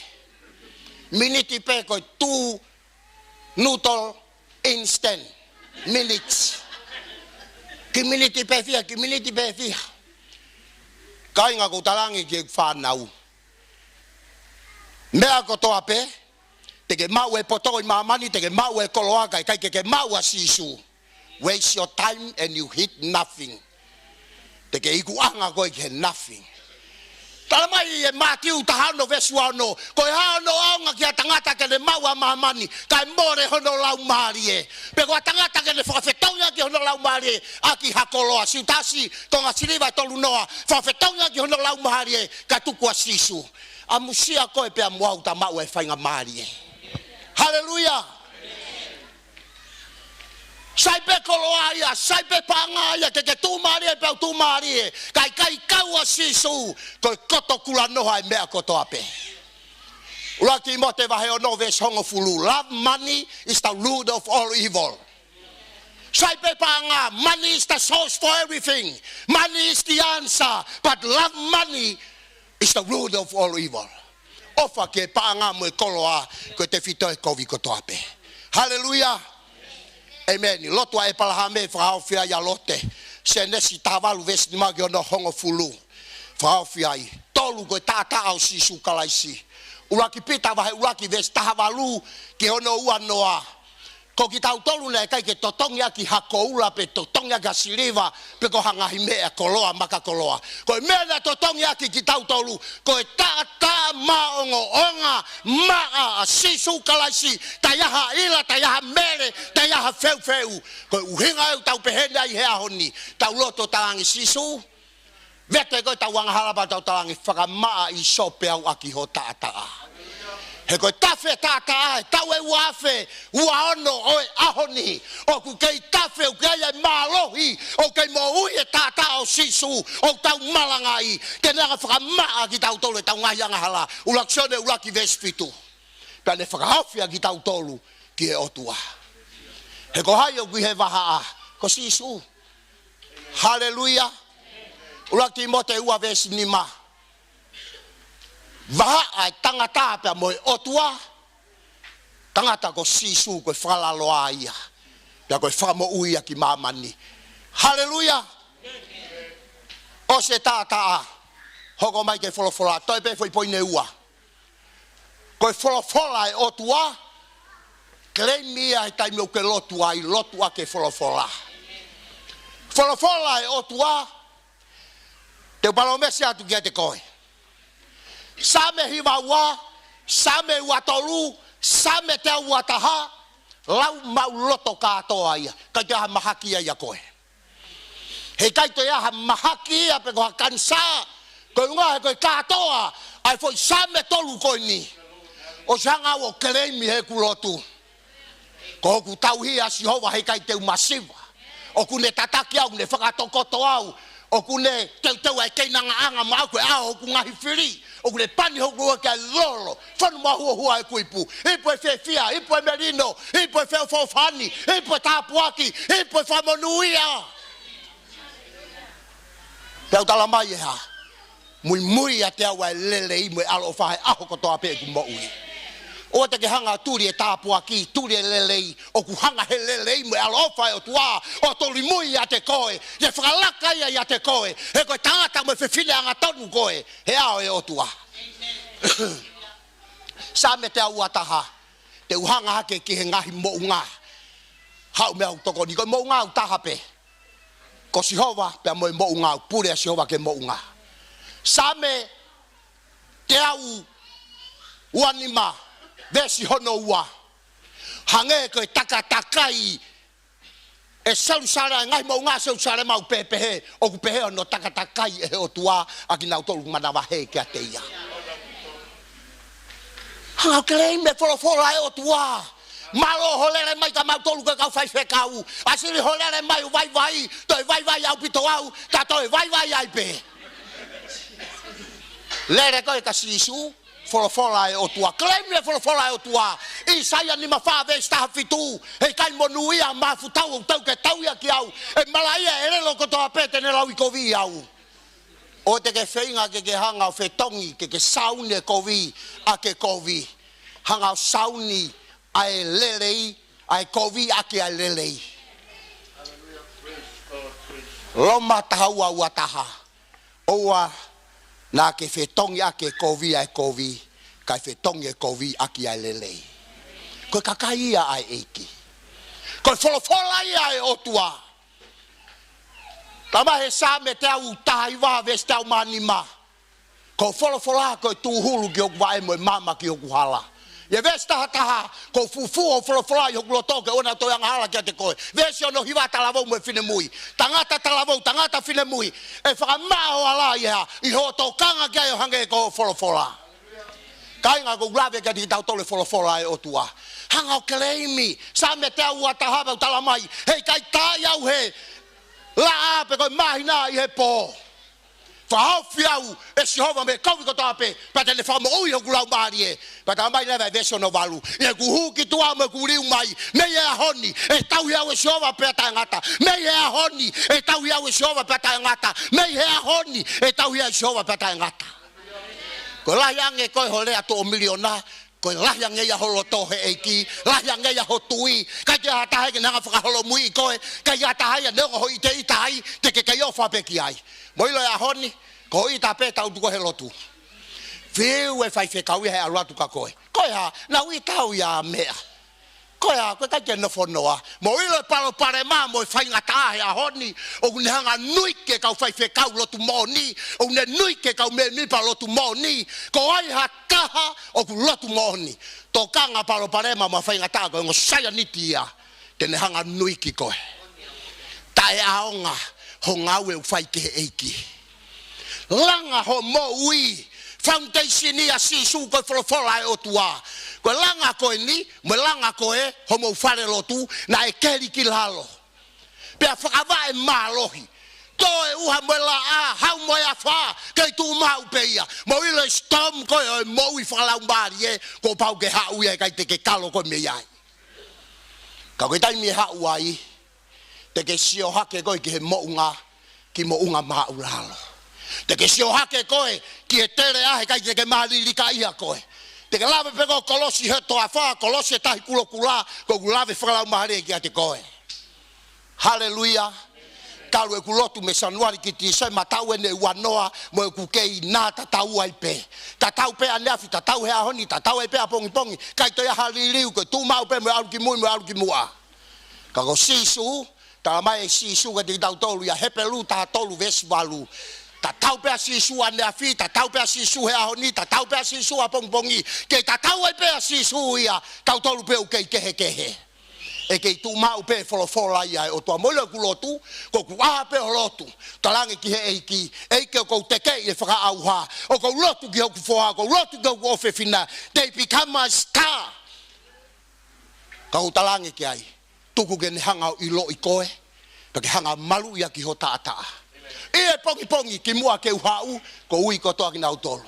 Miniti pē ko e two noodle instant minutes. Kiʻi miniti pē fiha, kiʻi miniti pē fiha. Kāinga, ʻoku ou talaange ki he fānau, meʻa kotoa pē, te ke maʻu e poto ʻi māmani, te ke maʻu e koloa, ka ʻikai ke ke maʻu ʻa Sīsū, waste your time and you hit nothing. Te ke ikuʻanga koe ki he nothing. Talamai ʻe Mātiu taha ono veesi ua ono, ko e hā hono ʻaonga ki ha tangata ke ne maʻu ʻa māmani, kae mole hono laumālie? Pe ko ha tangata ke ne fakafetongi ʻaki hono laumālie ʻaki ha koloa? Siutasi, konga siliva ʻe tolu noa, fakafetongi ʻaki hono laumālie, kae tuku ʻa Sīsū. ʻAmusia koe pea mo au ta maʻu e faingamālie. Haleluia. Sai pē koloa ia, sai pē paʻanga ia, ke ke tuʻumālie pea u tuʻumālie, ka ʻikai kau ʻa Sīsū, ko e koto kulanoa e meʻa kotoa pē. ʻUluaki Tīmote vahe ono veesi hongofulu. Love money is the root of all evil. Sai pē paʻanga, money is the source for everything. Money is the answer, but love money is the root of all evil. ʻOfa ki he paʻanga mo e koloa, ko e tefito ʻo e kovi kotoa pē. Haleluia. ʻĒmeni. Lotu ʻa ʻĒpalahame, fakahaofi ai ʻa Lote. Sēnesi taha valu veesi nima ki hono hongofulu. Fakahaofi ai. Tolu, ko e taʻataʻa ʻo Sīsū Kalaisi. ʻUluaki Pita vahe ʻuluaki veesi taha valu ki hono ua noa. Ko kitautolu naʻe ʻikai ke totongi ʻaki ha koula pe totongi ʻaki ha siliva, pe ko ha ngaahi meʻa koloa, maka koloa. Ko e meʻa naʻe totongi ʻaki kitautolu, ko e taʻataʻa maʻongoʻonga maʻa ʻa Sīsū Kalaisi, taʻe ʻi ai ha ʻila, taʻe ʻi ai ha mele, taʻe ʻi ai ha feufeu. Ko e ʻuhinga ʻoku tau pehē ni ai he ʻaho ni, tau lotu ʻo talaange, Sīsū, vete koe ʻetau angahala pea tau talaange, fakamaʻa ʻi sope au ʻaki ho taʻataʻa. He ko e tafe taʻataʻa ʻe taʻu ʻe ua afe ua ono ʻo e ʻaho ni, ʻoku kei tafe, ʻoku ʻi ai e mālohi, ʻoku kei moʻui e taʻataʻa ʻo Sīsū, ʻoku tau malangaʻi, te ne hanga fakamaʻa kitautolu ʻetau ngaahi angahala. ʻUluaki Sione ʻuluaki veesi fitu. Pea ne fakahaofi ʻa kitautolu ki he ʻOtua. He ko hai ʻoku ʻi he vahaʻa? Ko Sīsū. Haleluia. ʻUluaki Tīmote ua veesi nima. Vahaʻa ʻa e tangata pea mo e ʻOtua. Tangata ko Sīsū, ko e fakalaloa ia. Pea ko e fakamoʻui ia ki māmani. Haleluia. ʻOsi e taʻataʻa. Hoko mai ki he folofola. Toe pē foʻi poini ʻe ua. Ko e folofola ʻa e ʻOtua. Claim ia he taimi ʻoku ke lotu ai, lotu ʻaki e folofola. Folofola ʻa e ʻOtua. Te u palōmesi atu kiate koe. Saame hiva ua, Saame ua tolu, Saame teau ua taha, lau maʻuloto kātoa ia. ʻIkai toe ʻi ai ha mahaki ia ʻia koe. He ʻikai toe ʻi ai ha mahaki ia pe ko ha kanisā. Ko e ʻuhinga he ko e kātoa ʻa e foʻi Saame tolu ko eni. ʻOsi hanga au ʻo claim heʻeku lotu. Ko hoku tauhi ʻa Sihova, he ʻikai te u masiva. ʻOku ne tataki au, ne fakatokoto au. ʻOku ne teuteu ʻa e keinangaʻanga maʻaku, ʻa hoku ngaahi fili. ʻOku ne pani hoku ua ki he lolo. Fonu mahuohua ʻeku ipu. Ipu ʻo e fiefia, ipu ʻo e melino, ipu ʻo e feʻofoʻofani, ipu ʻo e tāpuaki, ipu ʻo e fakamonūʻia. Pea u tala mai ʻe hā? Muimui ʻiate au ʻa e lelei mo e ʻaloʻofa he ʻaho kotoa pē ʻeku moʻui. ʻOua te ke hanga ʻo tuli e tāpuaki, tuli e lelei, ʻoku hanga he lelei mo e ʻaloʻofa ʻa e ʻOtua ʻo tuli mui ʻiate koe, ʻe fakalaka ia ʻiate koe, he ko e tangata mo e fefine angatonu koe he ʻao ʻo e ʻOtua. Saame teau ua taha, te u hanga hake ki he ngaahi moʻunga. Haʻu meʻa ʻoku tokoni, ko e moʻunga ʻoku taha pē. Ko Sihova, pea mo e moʻunga, ʻoku pule ʻa Sihova ki he moʻunga. Saame teau ua nima, veesi hono ua. Hangē ko e takatakai ʻe Selusalema, ʻa e ngaahi moʻunga ʻo Selusalema ʻoku pehē, ʻoku pehē hono takatakai ʻe he ʻOtua ʻa kinautolu manavahē kiate ia. Hanga ʻo claim e folofola ʻa e ʻOtua. Mālō hoʻo lele mai kia mautolu ko e kau faifekau. ʻAsili hoʻo lele mai ʻo vaivai, toe vaivai ʻaupito au, ka toe vaivai ai pē. Lele koe kia Sīsū, folofola ʻa e ʻOtua. Claim e folofola ʻa e ʻOtua. ʻAisea nima fā veesi taha fitu. He ʻikai monūʻia ʻa maʻaku, ʻoku tau ke tauʻi ʻaki au. ʻE malaʻia ʻa e ʻelelo kotoa pē te ne lauʻikoviʻi au. ʻOua te ke feinga ke ke hanga ʻo fetongi, ke ke sauni e kovi ʻaki e kovi. Hanga ʻo sauni ʻa e lelei, ʻa e kovi ʻaki ʻa e lelei. Loma taha ua ua taha. ʻOua naʻa ke fetongi ʻaki e kovi ʻa e kovi, kae fetongi e kovi ʻaki ʻa e lelei. Ko e kakai ia ʻa e ʻEiki. Ko e folofola ia ʻa e ʻOtua. Tala mai he Saame teau taha hiva veesi teau mā nima. Ko hoʻo folofola ko e tūhulu ki hoku vaʻe mo e maama ki hoku hala. ʻI he veesi taha taha, ko e fuofua hoʻo folofola ʻi hoku loto ke ʻoua naʻa toe angahala kiate koe. Veesi hono hiva, talavou mo e finemui. Tangata talavou, tangata finemui. ʻE fakamaʻa hoʻo hala ʻi he hā? ʻI hoʻo tokanga ki ai ʻo hangē ko hoʻo folofola. Kāinga, ʻoku ou lave kiate kitautolu e folofola ʻa e ʻOtua. Hanga ʻo claim. Saame teau ua taha pea u tala mai. He ʻikai taaʻi au he laʻā pe ko e māhina ʻi he pō. Fakahaofi au ʻe Sihova mei he kovi kotoa pē, pea te ne fakamoʻui hoku laumālie. Pea tala mai leva ʻe he veesi hono valu. ʻI heʻeku hū ki tuʻa mo ʻeku liliu mai, mei he ʻaho ni, ʻe tauhi au ʻe Sihova pea taʻengata. Mei he ʻaho ni, ʻe tauhi au ʻe Sihova pea taʻengata. Mei he ʻaho ni, ʻe tauhi au ʻe Sihova pea taʻengata. Ko e lahi ange ko e hoʻo lea tuʻo miliona, ko e lahi ange ia ho loto he ʻEiki, lahi ange ia ho tui, ʻikai ke ʻi ai ha taha ia ke ne hanga ʻo fakaholomui koe, ʻikai ke ʻi ai ha taha ia neongo hoʻo ʻiteʻita ai, te ke kei ʻofa pē ki ai. Mou ʻilo e ʻaho ni, ko hoʻo ʻita pē tau tuku he lotu. Fiu e faifekau ia he ʻalu atu kia koe. Ko e hā, naʻa ku ʻita au ia meʻa. Ko e hā, ko e ʻikai ke nofo noa. Mou ʻilo e palopalema mo e faingataʻa he ʻaho ni, ʻoku ne hanga ʻo nuiki e kau faifekau lotu moʻoni, ʻoku ne nuiki e kau mēmipa lotu moʻoni, ko ai ha taha ʻoku lotu moʻoni. Tokanga palopalema mo e faingataʻa ko e ongo saianiti ia, te ne hanga ʻo nuiki koe. Taʻeʻaonga hoʻo ngāue ʻoku fai ki he ʻEiki. Langa hoʻo moʻui. Foundation ia ʻa Sīsū ko e folofola ʻa e ʻOtua. Ko e langa ko eni, mo e langa ko ē, hoʻomou fale lotu, naʻe keli ki lalo. Pea fakavaʻe mālohi. Tō e ʻuha mo e laʻā, hau mo e afā, kei tuʻu maʻu pē ia. Mou ʻilo e storm ko ē ʻo e moʻui fakalaumālie, kuo pau ke haʻu ia, ʻikai te ke kalo koe mei ai. Ka ko e taimi ʻe haʻu ai, te ke sio hake koe ki he moʻunga, ki moʻunga māʻulalo. Te ke sio hake koe ki he tele ʻa e, ʻikai te ke mālilikaʻia koe. Te ke lave pē koe ʻo kolosi he toafa, kolosi he tahi kulokula, ko ʻeku lave fakalaumālie kiate koe. Haleluia. Talu ʻeku lotu mei Sānuali ki Tīsema, taʻu eni ʻe uanoa, mo ʻeku kei nā tatau ai pē. Tatau pē ʻaneafi, tatau he ʻaho ni, tatau ai pē ʻapongipongi, ʻikai toe ʻi ai ha liliu, ko e tuʻu maʻu pē mo e ʻalu ki mui, mo e ʻalu ki muʻa. Ka ko Sīsū, tala mai ʻe Sīsū kiate kitautolu ʻia Hepelū taha tolu veesi valu. Tatau pē ʻa Sīsū ʻaneafi, tatau pē ʻa Sīsū he ʻaho ni, tatau pē ʻa Sīsū ʻapongipongi, kei tatau ai pē ʻa Sīsū ia, tautolu pē ʻoku kei kehekehe. ʻE kei tuʻu maʻu pē folofola ia ʻa e ʻOtua. Mou ʻilo ʻeku lotu, ko ʻeku ʻā pē ʻo lotu, talaange ki he ʻEiki, ʻEiki, ʻoku ou tekeʻi e fakaʻauha, ʻoku ou lotu ki hoku foha, ʻoku ou lotu ki hoku ʻofefine, they become a star. Ka ʻoku ou talaange ki ai, tuku ke ne hanga ʻo ʻiloʻi koe, pea ke hanga ʻo maluʻi ʻaki ho taʻataʻa. ʻI he pongipongi kimuʻa ke u haʻu, kuo ui kotoa kinautolu.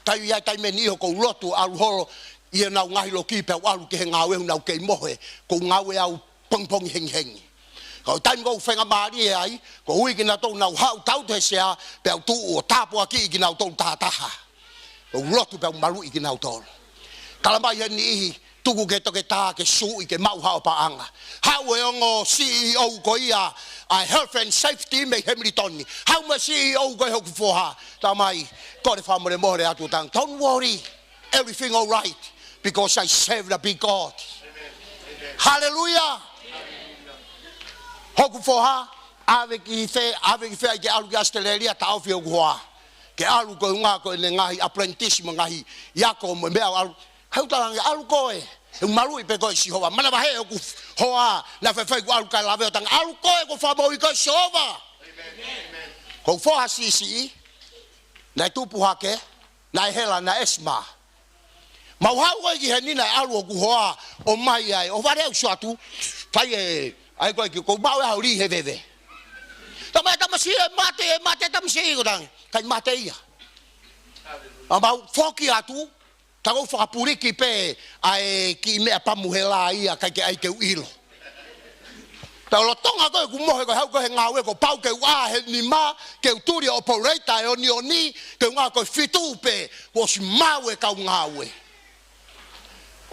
Ka ʻi ai e taimi ʻe niʻihi ʻoku ou lotu ʻalu holo ʻi heʻenau ngaahi loki pea u ʻalu ki he ngāue, ʻoku nau kei mohe, ʻoku ou ngāue au pongipongi hengihengi. Ka ko e taimi ʻoku ou faingamālie ai, kuo ui kinautolu ʻo nau haʻu tautu he sea, pea u tuʻu ʻo tāpuakiʻi kinautolu tahataha. ʻO u lotu pea u maluʻi kinautolu. Tala mai ʻe he niʻihi, tuku ki he toketā ke sūʻi ke maʻu haʻo paʻanga. Haʻu e ongo C E O ko ia ʻa e Health and Safety mei Hamilton. Haʻu mo e C E O ko ē hoku foha. Tala mai, kole fakamolemole atu, talaange, don't worry, everything all right, because I serve the big God. Haleluia. Hoku foha, ʻave ki fē, ʻave ki fē ai ke ʻalu ki ʻAositelēlia, taʻofi hoku hoa. Ke ʻalu koeʻuhinga ko ʻene ngaahi apprentice mo e ngaahi ako mo e meʻa, ʻalu. He ʻoku talaange, ʻalu koe, he ʻoku maluʻi pē koe ʻe Sihova. Manavahē hoku hoa, naʻe faifai kuo ʻalu kae lave ʻo talaange, ʻalu koe, kuo fakamoʻui koe ʻe Sihova. Ko hoku foha siʻisiʻi, naʻe tupu hake, naʻe hela, naʻe asthma. Mau haʻu ko ē ki heni naʻe ʻalu hoku hoa ʻo ʻomai ai, ʻo vale au sio atu, fai e, ʻai ko ē ki, kuo maʻu e ʻaho lī he veve. Tala mai e tamasiʻi, ʻe mate, ʻe mate e tamasiʻi, ʻoku ou talaange, ʻikai mate ia. ʻA mau foki atu, tā ʻoku ou fakapuliki pē ʻa e kiʻi meʻa pamu hela ia, ʻikai ke ʻai ke u ʻilo. Pea lolotonga ko ē ʻeku mohe ko ē, haʻu ko ē he ngāue, kuo pau ke u ʻā he nima, ke u tuli ʻo operate e onioni, koeʻuhinga ko e fitu pē, kuo ʻosi maʻu e kau ngāue.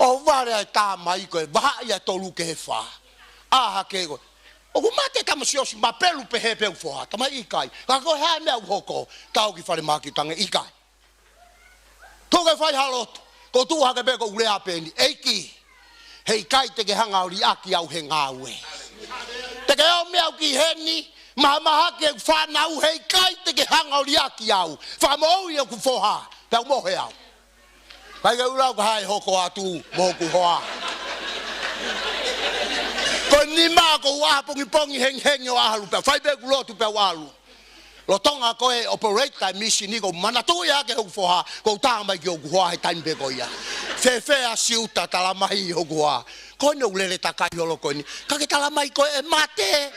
ʻO vale ai e tama ko ē, vahaʻa ia tolu ki he fā. ʻĀ hake ko ē, ʻoku mate e tamasiʻi, ʻosi mapelu pehē pē hoku foha. Tala mai ʻikai. Ka ko e hā e meʻa ʻoku hoko? Tau ki falemahaki, talaange ʻikai. Tuku ke fai ha lotu. Ko e tuʻu hake pē ko ʻeku lea pē eni. ʻEiki, heʻikai te ke hanga ʻo liʻaki au he ngāue. Te ke ʻomi au ki heni, mahamahaki ʻeku fānau, heʻikai te ke hanga ʻo liʻaki au. Fakamoʻui hoku foha, pea u mohe au. ʻIkai ke u lau ka hā e hoko atu mo hoku hoa. Ko e nima ʻoku ou ʻā pongipongi hengihengi ʻo ʻalu, pea fai pē ʻeku lotu pea u ʻalu. Lolotonga ko ē ʻoperate e mīsini, ʻoku ou manatuʻi ʻaki hoku foha, ʻoku ou tala mai ki hoku hoa he taimi pē ko ia, fēfē ʻa Siuta? Tala mai hoku hoa, ko eni ʻoku lele takai holo ko eni. Ka ke tala mai ko ē ʻe mate.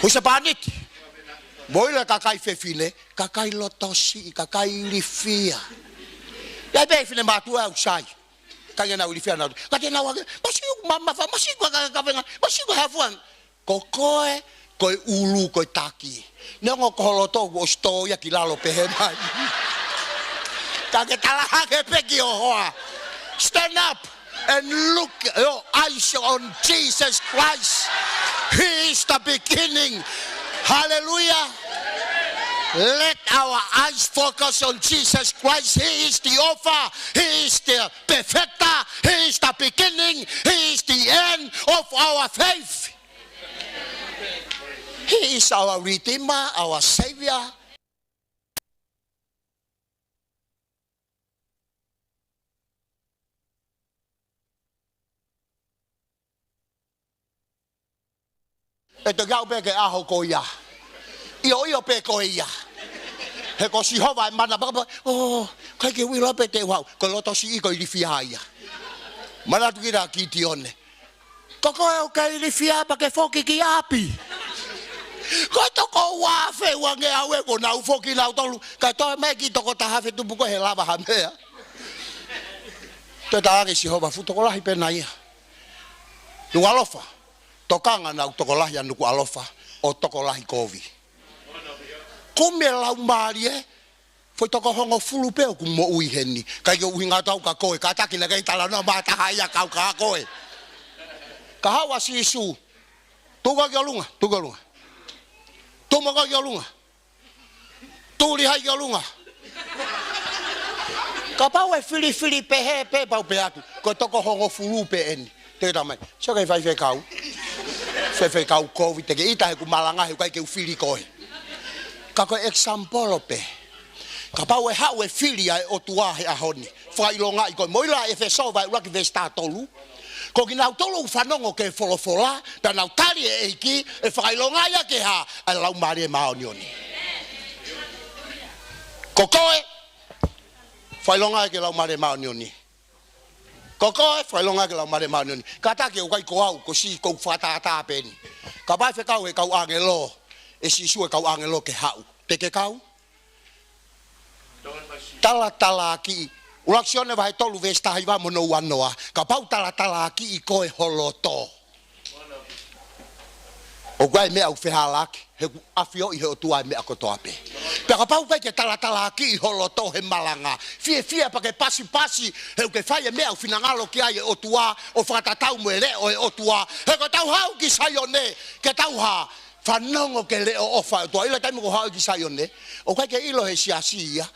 Husepāniti. Mou ʻilo e kakai fefine, kakai loto siʻi, kakai ilifia. ʻI ai pē finemātuʻa ʻoku sai. ʻIkai ke nau ilifia nautolu. Ka te nau hake, masiʻi ʻoku mamafa, masiʻi ʻoku kakavenga, masiʻi ʻoku hafuan. Ko koe, ko e ʻulu, ko e taki. Neongo ko ho loto kuo ʻosi tō ia ki lalo pehē mai. Ka ke tala hake pē ki ho hoa. Stand up and look your eyes on Jesus Christ. He is the beginning. Hallelujah. Let our eyes focus on Jesus Christ. He is the author. He is the perfecter. He is the beginning. He is the end of our faith. He is our Redeemer, our Savior. ʻE toki aʻu pē ki he ʻaho ko ia. ʻIo, ʻio pē ko ia. He ko Sihova e mana, paka paka, ʻo, ʻikai ke u ʻilo pē te u haʻu. Ko e loto siʻi ko e ilifia ia. Manatu ki he Kitione. Ko koe ʻoku ke ilifia pea ke foki ki ʻapi. Ko e toko ua afe uangeau ē, kuo nau foki nautolu. Kae toe mai ki he toko taha afe tupu ko ē he lava ha meʻa. Toe talaange ʻe Sihova, fuʻu tokolahi pē ena ia. Nukuʻalofa. Tokanga naʻa ku tokolahi ʻa Nukuʻalofa ʻo tokolahi kovi. Kumi e laumālie, foʻi toko hongofulu pē ʻoku moʻui heni. ʻIkai ke ʻuhinga atu au kia koe, kātaki naʻe ʻikai talanoa mai ha taha ia kau kia koe. Ka haʻu ʻa Sīsū. Tuku ki ʻolunga, tuku ki ʻolunga. Tuku mo koe ki ʻolunga. Tuli hai ki ʻolunga. Kapau ʻe filifili pehē pē pau pē atu. Ko e toko hongofulu pē eni. Te ke talamai, sio ki he faifekau. Faifekau kovi, te ke ʻita he ʻoku malanga he ʻikai ke u fili koe. Ka ko e example pē. Kapau ʻe haʻu e fili ʻa e ʻOtua he ʻaho ni, fakaʻilongaʻi koe. Mou ʻilo ʻa ʻEfesō vahe ʻuluaki veesi taha tolu. Ko kinautolu ʻoku fanongo ki he folofola, pea nau tali e ʻEiki, ʻe fakaʻilongaʻi ia ki he hā? ʻA e Laumālie Māʻoniʻoni. Ko koe, fakaʻilongaʻi ki he Laumālie Māʻoniʻoni. Ko koe, fakaʻilongaʻi ki he Laumālie Māʻoniʻoni. Kātaki ʻoku ʻikai ko au, ko si ko fakatātā pē eni. Kapau ʻe fekau he kau ʻāngelo ʻe Sīsū e kau ʻāngelo ke haʻu, te ke kau? Talatalaaki. ʻUluaki Sione vahe tolu veesi taha hiva mo hono ua noa. Kapau talatalaaki koe ho loto, ʻoku ʻi ai e meʻa ʻoku fehālaaki, he ʻoku ʻafioʻi he ʻOtua e meʻa kotoa pē. Pea kapau ʻoku ʻikai ke talatalaaki ho loto he malanga, fiefia pea ke pasipasi, he ʻoku ke fai e meʻa ʻoku finangalo ki ai e ʻOtua, ʻo fakatatau mo e leʻo e ʻOtua. He ko ʻetau haʻu ki Saione, ke tau hā? Fanongo ki he leʻo ʻofa ʻa e ʻOtua. ʻIlo e taimi ʻoku haʻu ki Saione, ʻoku ʻikai ke ʻilo he siasi ia.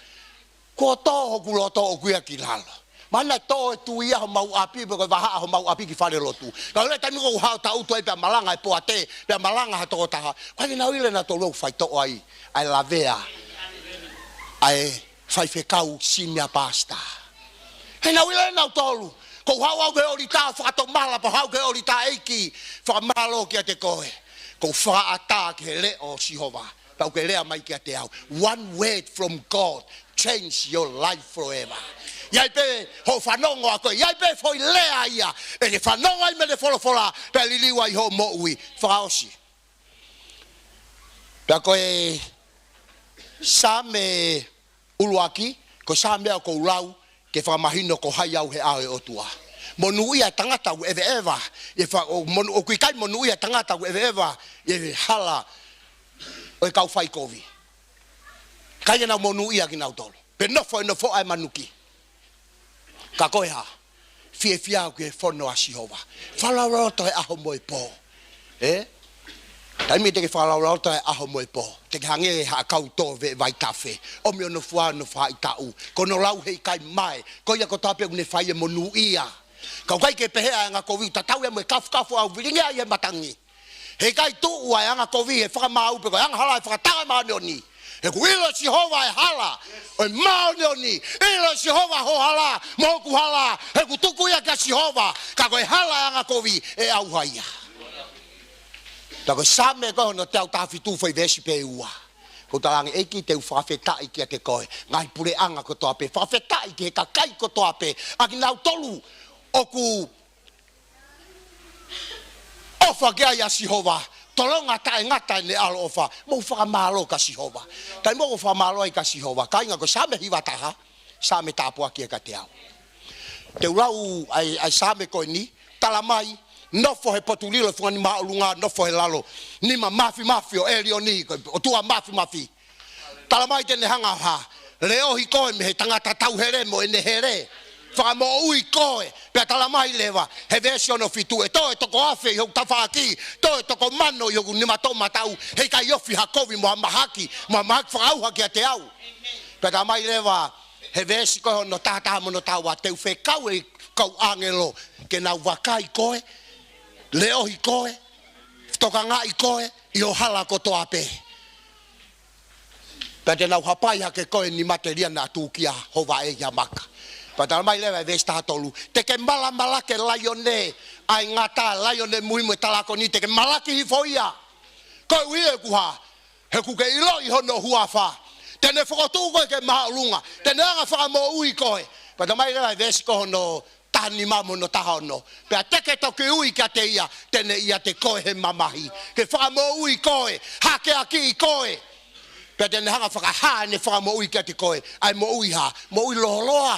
Kuo tō hoku loto ʻoku ʻia ki lalo. Mahalo naʻe tō e tui ʻa homau ʻapi, pe ko e vahaʻa homau ʻapi ki falelotu. Ka ʻilo e taimi ʻoku haʻu ʻo tangutu ai pea malanga e poate, pea malanga ha tokotaha, ʻikai ke nau ʻilo nautolu ʻoku faitoʻo ai ʻa e lavea ʻa e faifekau, senior pastor. He nau ʻilo nautolu, ʻoku ou haʻu au ki he ʻōlita ʻo fakatomala, pea haʻu ki he ʻōlita ʻeiki, fakamālō kiate koe. ʻOku ou fakaʻatā ki he leʻo ʻo Sihova. Pea ʻoku ke lea mai kiate au. One word from God change your life forever. ʻI ai pē hoʻo fanongo ʻa koe, ʻi ai pē foʻi lea ia ʻe ke fanongo ai mei he folofola, pea liliu ai hoʻo moʻui. Fakaʻosi. Pea ko e Saame ʻuluaki, ko e Saame ʻoku ou lau ke fakamahino ko hai au he ʻao ʻo e ʻOtua. Monūʻia e tangata ʻoku ʻeveʻeva ʻi he fa-, ʻo monu-, ʻoku ʻikai monūʻia e tangata ʻoku ʻeveʻeva ʻi he hala ʻo e kau faikovi. ʻIkai ke nau monūʻia kinautolu, pe nofo ʻe nofo ʻa e manuki. Ka ko e hā? Fiefia au ki he fono ʻa Sihova. Fakalaulauloto he ʻaho mo e pō. Ē? Taimi te ke fakalaulauloto he ʻaho mo e pō, te ke hangē ha kau tō veʻe vaitafe. ʻOmi hono fua hono faʻahitaʻu, ko hono lau heʻikai mae. Ko ia kotoa pē ʻoku ne fai e monūʻia. Ka ʻoku ʻikai ke pehē ʻa e angakovi, tatau ia mo e kafukafu ʻoku vilingea ʻi he matangi. Heʻikai tuʻu ʻa e angakovi he fakamaau pe ko e angahala he fakatanga māʻoniʻoni. He ʻoku ʻilo ʻe Sihova e hala ʻo e māʻoniʻoni. ʻIlo ʻe Sihova ho hala mo hoku hala, he ʻoku tuku ia kia Sihova. Ka ko e hala ʻo e angakovi ʻe ʻauha ia. Pea ko e Saame ko hono teau taha fitu, foʻi veesi pē ʻe ua. ʻOku talaange, ʻEiki, te u fakafetaʻi kiate koe, ngaahi puleʻanga kotoa pē. Fakafetaʻi ki he kakai kotoa pē, ʻa kinautolu ʻoku ʻofa ki ai ʻa Sihova, tolonga taʻengata ʻene ʻaloʻofa. Mou fakamālō kia Sihova. Taimi ʻoku fakamālō ai kia Sihova, kāinga, ko e Saame hiva taha, Saame tāpuaki ia kiate au. Te u lau ʻa e, ʻa e Saame ko eni, talamai, nofo he potu lilo e fungani māʻolunga, nofo he lalo, nima mafimafi ʻo ʻElioni, ko e ʻOtua mafimafi. Talamai te ne hanga ʻo hā? Leʻohi koe mei he tangata tauhele mo ʻene hele. Fakamoʻui koe. Pea talamai leva, he veesi ono fitu, ʻe tō e toko afe ʻi hoku tafaʻaki, tō e toko mano ʻi hoku nima toʻomataʻu, heʻikai ofi ha kovi mo ha mahaki, mo ha mahaki fakaʻauha kiate au. Pea talamai leva, he veesi ko hono taha taha mo hono taha ua, te u fekau e kau ʻāngelo ke nau vakai koe, leʻohi koe, tokangaʻi koe ʻi ho hala kotoa pē. Pea te nau hapai hake koe ni matelia naʻa tūkia ho vaʻe ʻi ha maka. Pea talamai leva he veesi taha tolu, te ke malamalaki e laione ʻaengata, laione muimui, e talakoni, te ke malaki hifo ia. Koeʻuhi he ʻoku hā? He ʻoku ke ʻiloʻi hono huafa. Te ne fokotuʻu koe ki he māʻolunga. Te ne anga fakamoʻui koe. Pea talamai leva he veesi ko hono taha nima mo hono taha ono. Pea te ke toki ui kiate ia, te ne ʻiate koe he mamahi, ke fakamoʻui koe, hakeakiʻi koe. Pea te ne hanga ʻo fakahā ʻene fakamoʻui kiate koe ʻa e moʻui hā? Moʻui lōloa.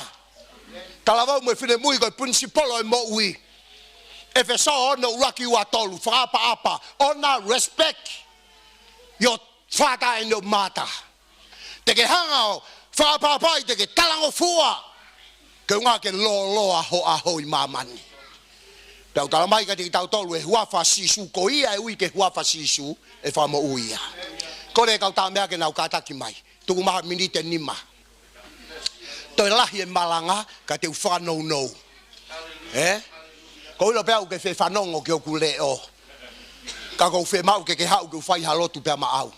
Talavou mo e finemui, ko e principle ʻo e moʻui. ʻEfesō ono ʻuluaki ua tolu, fakaʻapaʻapa, honor, respect your father and your mother. Te ke hanga ʻo fakaʻapaʻapaʻi, te ke talangofua, ke ʻuhinga ke lōloa ho ʻaho ʻi māmani. Pea ʻoku talamai kiate kitautolu ʻe he huafa ʻo Sīsū, ko ia ʻe ui ki he huafa ʻo Sīsū ʻe fakamoʻui ia. Kole e kau taʻameʻa ke nau kātaki mai. Tuku mai ha miniti ʻe nima. Toe lahi e malanga, ka te u fakanounou. Ē? Ko e ʻilo pē au ʻoku ke fefanongo ki hoku leʻo. Ka ʻoku ou fiemaʻu ke ke haʻu ke u fai ha lotu pea maʻau.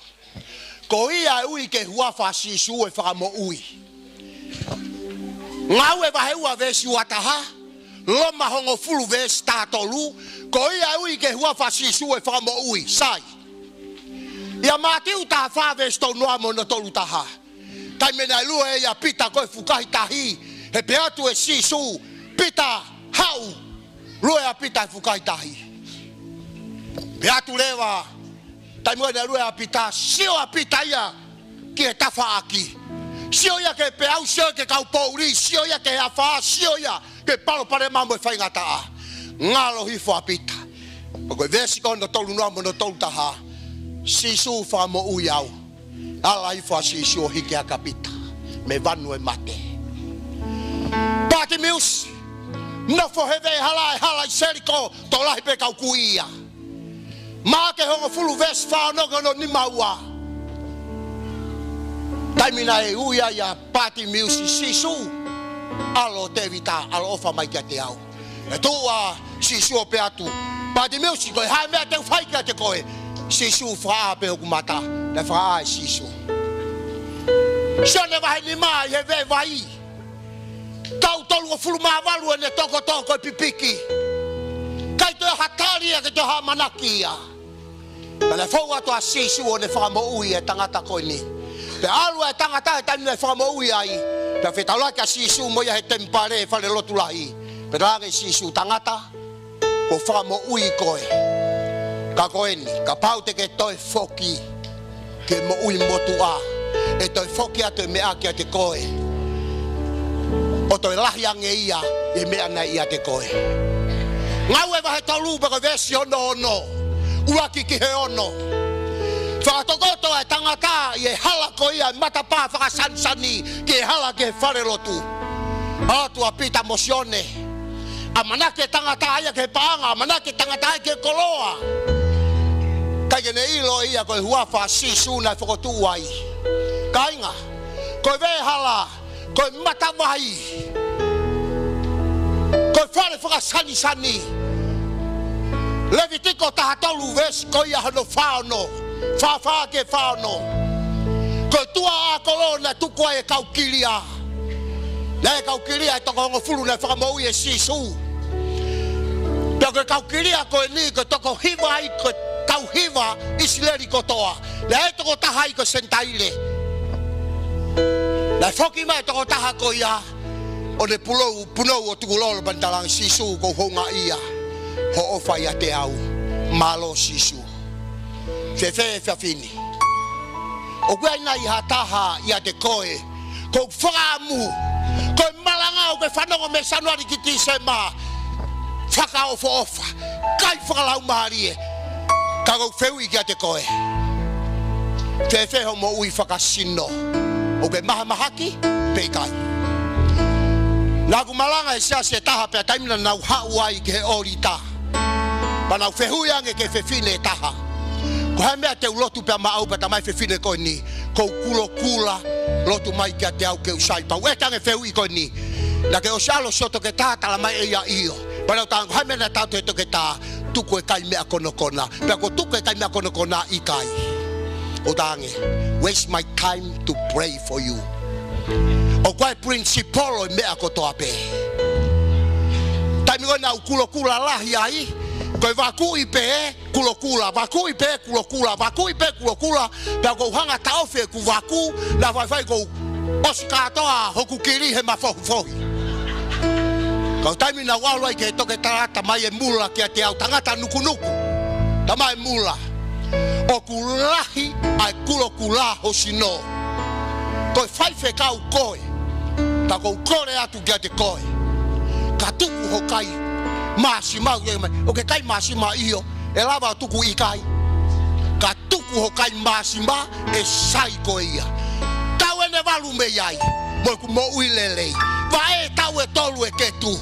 Ko ia ʻe ui ki he huafa ʻo Sīsū ʻe fakamoʻui. Ngāue vahe ua veesi ua taha, Loma hongofulu veesi taha tolu, ko ia ʻe ui ki he huafa ʻo Sīsū ʻe fakamoʻui. Sai. ʻIa Mātiu taha fā veesi tolu noa mo hono tolu taha. Taimi naʻe lue ai ʻa Pita ko ē he fukahi tahi, he pehē atu ʻe Sīsū, Pita, haʻu, lue ʻa Pita he fukahi tahi. Pehē atu leva, taimi ko ē naʻe lue ai ʻa Pita, sio ʻa Pita ia ki he tafaʻaki. Sio ia ki he peau, sio ki he kau poʻuli, sio ia ki he afā, sio ia ki he palopalema mo e faingataʻa. Ngalo hifo ʻa Pita. Pea ko e veesi ko hono tolu noa mo hono tolu taha, Sīsū fakamoʻui au. Ala hifo ʻa Sīsū ʻo hiki hake ʻa Pita mei he vanu ʻo e mate. Pātimiusi, nofo he veʻe hala, ʻa e hala ʻi Seliko, tokolahi pē kau kui ia. Maʻake hongofulu veesi fā ono ki hono nima ua. Taimi naʻe ui ai ʻa Pātimiusi, Sīsū, ʻAlo ʻo Tēvita, ʻaloʻofa mai kiate au. Naʻe tuʻu ʻa Sīsū ʻo pehē atu, Pātimiusi, ko e hā e meʻa te u fai kiate koe? Sīsū, fakaʻā pē hoku mata. Naʻe fakaʻā ʻe Sīsū. Sione vahe nima, ʻi he veʻe vai. Taʻu tolungofulu mā valu ʻene tokoto ko e pipiki. ʻIkai toe ʻi ai ha tali ia, ʻikai toe ʻi ai ha ʻamanaki ia. Pea naʻe fou atu ʻa Sīsū ʻo ne fakamoʻui e tangata ko eni. Pea ʻalu e tangata he taimi naʻe fakamoʻui ai. Pea fetaulaki ʻa Sīsū mo ia he temipale, fale lotu lahi. Pea talaange ʻe Sīsū, tangata, kuo u fakamoʻui koe. Ka ko eni, kapau te ke toe foki ki he moʻui motuʻa, ʻe toe foki atu e meʻa kiate koe, ʻo toe lahi ange ia ʻi he meʻa naʻe ʻiate koe. Ngāue vahe tolu pea ko e veesi ono, ono, ʻuluaki ki he ono. Fakatokoto e tangata ʻi he hala ko ia, matapā fakasanisani, ki he hala ki he fale lotu. ʻAlu atu ʻa Pita mo Sione. ʻAmanaki e tangata ia ki he paʻanga, ʻamanaki e tangata ia ki he koloa. ʻIkai ke ne ʻilo ia ko e huafa ʻo Sīsū naʻe fokotuʻu ai. Kāinga, ko e veʻe hala, ko e matavai, ko e fale fakasanisani. Levitiko taha tolu veesi ko ia hono fā ono, fā fā ki he fā ono. Ko e tuʻa ʻakolo naʻe tuku ai e kau kilia. Naʻe kau kilia ʻe toko hongofulu naʻe fakamoʻui ʻe Sīsū. Pea ko e kau kilia ko eni, ko e toko hiva ai, ko e tau hiva ʻIsileli kotoa. Naʻe ʻi ai e toko taha ai ko e Senitaile. Naʻe foki mai e toko taha ko ia, ʻo ne punou, punou ʻo tukulolo pea ne talaange, Sīsū, ʻoku ou houngaʻia hoʻo ʻofa ʻiate au. Mālō Sīsū. Fēfē efiafi ni? ʻOku ʻi ai nai ha taha ʻiate koe, ʻoku ou fakaʻamu, ko e malanga ʻoku ke fanongo mei Sānuali ki Tīsema, fakaʻofoʻofa, ʻikai fakalaumālie, ka ʻoku ou fehuʻi kiate koe, fēfē hoʻo moʻui fakasino? ʻOku ke mahamahaki pe ʻikai? Naʻá ku malanga he siasi ʻe taha pea taimi naʻa nau haʻu ai ki he ʻōlita, pea nau fehuʻi ange ki he fefine ʻe taha, ko e hā e meʻa te u lotu pea maʻau? Pea talamai ʻe he fefine ko eni, ʻoku ou kulokula, lotu mai kiate au ke u sai. Pea u ʻeke ange e fehuʻi ko eni, naʻá ke ʻosi ʻalu ʻo sio toketā? Talamai ʻe ia ʻio. Pea naʻá ku talaange, ko e hā e meʻa naʻe tala atu ʻe he toketā? Tuku e kai meʻa konokona. Pea kuo tuku e kai meʻa konokona? ʻIkai. ʻOku ou talaange, waste my time to pray for you. ʻOku ʻi ai e principle ʻo e meʻa kotoa pē. Taimi ko ē naʻá ku kulokula lahi ai, ko e vakuʻi pē, kulokula, vakuʻi pē, kulokula, vakuʻi pē, kulokula, pea ʻoku ou hanga ʻo taʻofi ʻeku vaku, naʻe faifai kuo u ʻosi kātoa hoku kili he mafohifohi. Ka ko e taimi naʻa ku ʻalu ai ki he toketā, talamai ʻe Mula kiate au, tangata nukunuku, talamai ʻe Mula, ʻoku lahi ʻa e kulokula ho sino. Ko e faifekau koe, ka ʻoku ou kole atu kiate koe, ka tuku ho kai māsima. ʻOku ke kai māsima? ʻIo. ʻE lava ʻo tuku? ʻIkai. Ka tuku ho kai māsima, ʻe sai koe ia. Taʻu ʻe valu mei ai, mo ʻeku moʻui lelei. Vaʻe taʻu ʻe tolu ʻe ketu,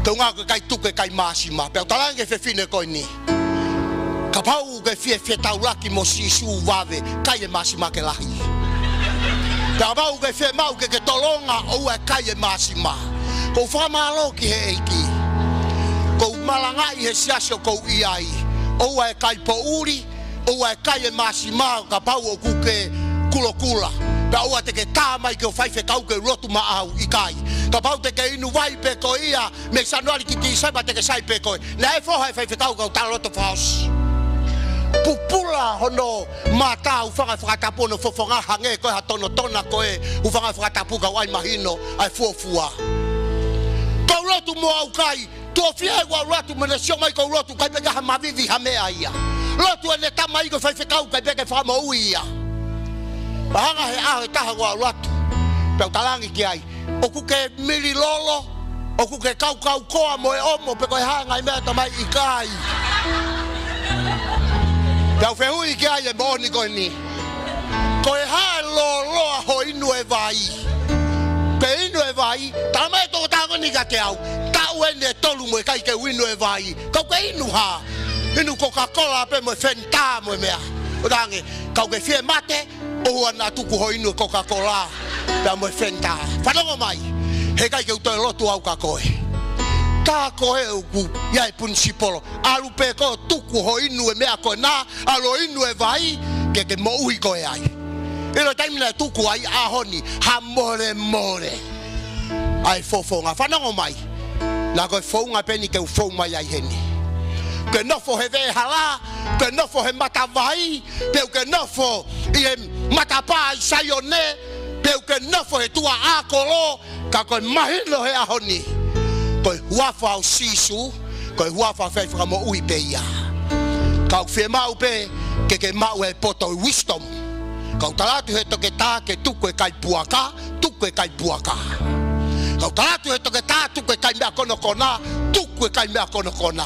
teunga ʻoku ke kai, tuku e kai māsima. Pea u talaange ki he fefine ko eni, kapau ʻoku ke fie fetaulaki mo Sīsū, vave, kai e māsima ke lahi. Pea kapau ʻoku ke fie maʻu ke ke tolonga, ʻoua ʻe kai e māsima. ʻOku ou fakamālō ki he ʻEiki. ʻOku ou malangaʻi he siasi ʻoku ou ʻi ai, ʻoua ʻe kai poʻuli, ʻoua ʻe kai e māsima kapau ʻoku ke kulokula. Pea ʻoua te ke tā mai ki hoʻo faifekau ke u lotu maʻau, ʻikai. Kapau te ke inu vai pē koe ia, mei Sānuali ki Tīsema te ke sai pē koe. Naʻe foha e faifekau kau tala loto fakaʻosi. Pupula hono mata, hūfanga he fakatapu, hono fofonga hangē ko e hā, tonotona ko ē, hūfanga he fakatapu, kau ʻai mahino ʻa e fuofua. Kau lotu mo au, kai. Tuʻo fiha ʻeku ʻalu atu, mo ʻene sio mai ʻoku ou lotu, kai pē ke ʻi ai ha mavivi ha meʻa ia. Lotu ʻene tamai ko e faifekau, kai pē ke fakamoʻui ia. Pea hanga he ʻaho ʻe taha ʻeku ʻalu atu, pea u talaange ki ai, ʻoku ke mili lolo, ʻoku ke kaukau koa mo e ʻomo, pe ko e hā e ngaahi meʻa, talamai ʻikai. Pea u fehuʻi ki ai e moʻoni ko eni. Ko e hā e lōloa hoʻo inu e vai? Pe inu e vai, talamai ʻe he tokotaha ko eni kiate au, taʻu eni ʻe tolu mo ʻikai ke u inu e vai. Ka ʻoku ke inu hā? Inu Coca-Cola pē mo e Fanta mo e meʻa. ʻO talaange, ka ʻoku ke fie mate, ʻoua naʻa tuku hoʻo inu e Coca-Cola pea mo e Fanta. Fanongo mai, heʻikai ke u toe lotu au kiate koe. Ka ko e ʻoku ʻi ai e punisipolo, ʻalu pē koe ʻo tuku hoʻo inu e meʻa ko ena, ʻalu ʻo inu e vai, ke ke moʻui koe ai. ʻIlo e taimi naʻe tuku ai? ʻAho ni, ha molemole ʻa e fofonga. Fanongo mai, naʻa ko e founga pē eni ke u fou mai ai heni. ʻOku ke nofo he veʻehala, ʻoku ke nofo he matavai, pe ʻoku ke nofo ʻi he matapā ʻi Saione, pe ʻoku ke nofo he tuʻa ʻakolo, ka ko e mahino he ʻaho ni, ko e huafa ʻo Sīsū, ko e huafa fai fakamoʻui pē ia. Ka ʻoku fiemaʻu pē ke ke maʻu e poto, wisdom. Kau tala atu he toketā ke tuku e kai puaka, tuku e kai puaka. Kau tala atu he toketā, tuku e kai meʻa konokona, tuku e kai meʻa konokona.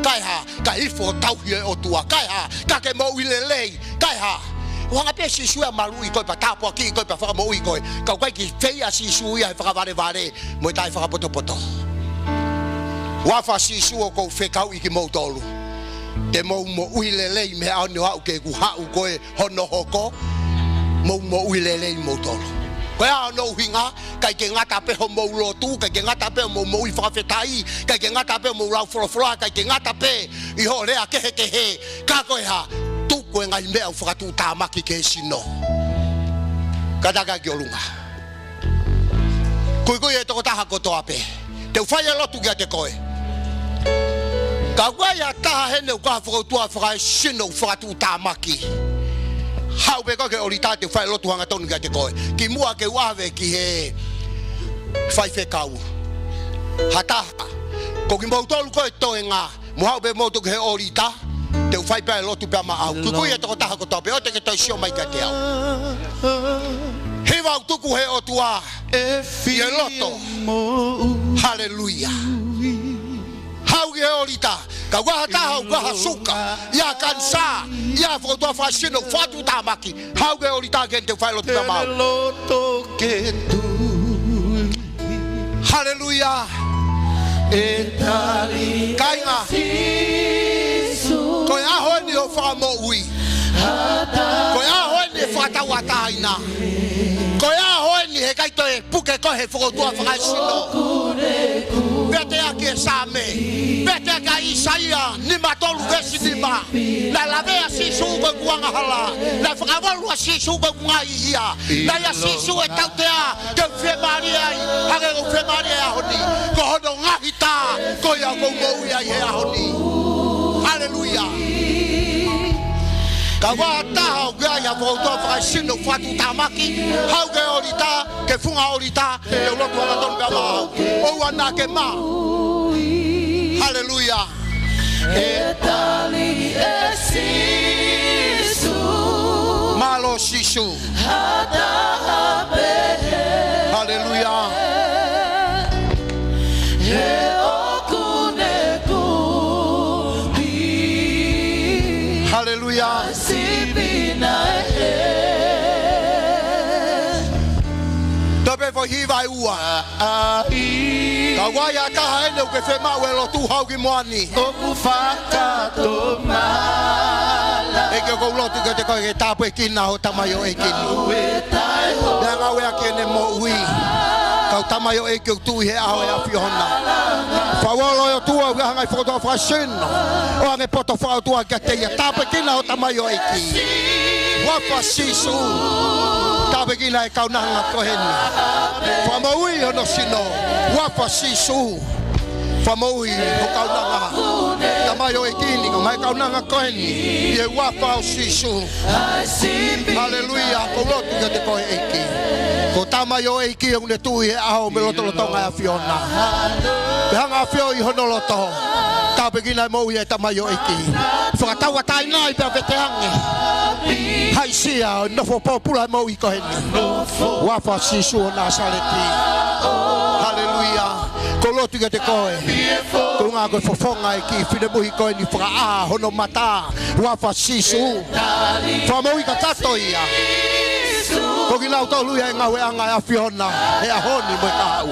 Kae hā? Kae hifo ʻo tauhi e ʻOtua. Kae hā? Ka ke moʻui lelei. Kae hā? ʻOku hanga pē ʻe Sīsū ia ʻo maluʻi koe pea tāpuakiʻi koe pea fakamoʻui koe. Ka ʻoku ʻikai ke fai ʻa Sīsū ia he fakavalevale mo e taʻefakapotopoto. Huafa ʻo Sīsū ʻoku ou fekauʻi kimoutolu. Te mou moʻui lelei mei he ʻaho ni ʻo aʻu ki heʻeku haʻu ko ē hono hoko. Mou moʻui lelei moutolu. Ko e hā hono ʻuhinga? ʻIkai ke ngata pē hoʻomou lotu, ʻikai ke ngata pē hoʻomou moʻui fakafetaʻi, ʻikai ke ngata pē hoʻomou lau folofola, ʻikai ke ngata pē ʻi hoʻo lea kehekehe, ka ko e hā? Tuku e ngaahi meʻa ʻoku fakatuʻutāmaki ki he sino. Kātaki ki ʻolunga. Kuikui e tokotaha kotoa pē. Te u fai e lotu kiate koe. Ka ʻoku ʻi ai ha taha heni ʻoku ʻi ai ha fokoutua fakaesino ʻoku fakatuʻutāmaki, haʻu pē koe ki he ʻolita, te u fai e lotu hangatonu kiate koe. Kimuʻa ke u ʻave ki he faifekau, ha taha, ko kimoutolu ko e toenga, mou haʻu pē moutolu ki he ʻolita, te u fai pē e lotu pea maʻau. Kuikui e tokotaha kotoa pē, ʻoua te ke toe sio mai kiate au. Hiva ʻoku tuku he ʻOtua ʻi he loto. Haleluia. Haʻu ki he ʻolita. Ka ʻoku ʻi ai ha taha ʻoku ʻi ai ha suka, ʻi ai ha kanisā, ʻi ai ha fokoutua fakaesino ʻoku fakatuʻutāmaki, haʻu ki he ʻolita ke te u fai e lotu pea maʻau. Haleluia. Kāinga, ko e ʻaho eni ʻo e fakamoʻui. Ko e ʻaho eni ʻe fakatauʻatāina. Ko e ʻaho eni heʻikai toe puke koe he fokoutua fakaesino. Pea te ʻaki e Saame, pea te ʻaki ʻa ʻĪsaia nima tolu veesi nima. Naʻe lavea ʻa Sīsū ko ʻeku angahala. Naʻe fakavalu ʻa Sīsū ko ʻeku ngaahi ʻia. Naʻe ʻia Sīsū e tautea ke u fiemālie ai, hangē ko ʻeku fiemālie he ʻaho ni. Ko hono ngaahi tā, ko ia ʻoku ou moʻui ai he ʻaho ni. Haleluia. Ka ʻoku ʻi ai ha taha ʻoku ʻi ai ʻa e fokoutua fakaesino, fakatuʻutāmaki, haʻu ki he ʻōlita, ki he funga ʻōlita, ke u lotu hangatonu pea maʻau. ʻOua naʻa ke maʻu. Haleluia. ʻE tali ʻe Sīsū. Mālō Sīsū. Ha taha pehē. Haleluia. He ʻoku ne kumi. Haleluia. Sipi naʻe hē. Toe pē foʻi hiva ʻe ua. Ka ʻoku ʻi ai ha taha ʻeni ʻoku ke fiemaʻu e lotu, haʻu ki muʻa ni. ʻOku fakatomala. ʻEiki, ʻoku ou lotu kiate koe ke tāpuekina ho tamaioʻeiki ni. Pea ngāueʻaki ʻene moʻui. Kau tamaioʻeiki ʻoku tuʻu ʻi he ʻao ʻo e ʻAfiona. Fakaʻulo ʻe ʻOtua ʻoku hanga ʻi he fokoutua fakaesino ʻo hangē poto fakaʻotua kiate ia. Tāpuekina ho tamaioʻeiki. Huafa Sīsū. Tāpuekina e kaunanga ko eni. Fakamoʻui hono sino. Huafa Sīsū. Fakamoʻui ho kaunanga. Tamaioʻeiki ni, kae ʻumaʻā e kaunanga ko eni. ʻI he huafa ʻo Sīsū. Haleluia. ʻOku ou lotu kiate koe ʻEiki. Ko e tamaioʻeiki ʻoku ne tuʻu ʻi he ʻao mo e lotolotonga ʻo e ʻAfiona. Pea hanga ʻe he ʻAfio ʻi hono loto. Tāpuekina e moʻui ʻa e tamaioʻeiki. Fakatauʻatāinaʻi pea veteange. Haʻisia ʻo e nofo pōpula e moʻui ko eni. Huafa Sīsū ʻo Nāsaleti. Haleluia. ʻOku ou lotu kiate koe. Ko e ʻuhinga ko e fofonga ʻo e kiʻi finemui ko eni, fakaʻā hono mata. Huafa Sīsū. Fakamoʻui kakato ia. Ko kinautolu ia ʻe ngāueʻanga ʻa e ʻAfiona he ʻaho ni mo e kahaʻu.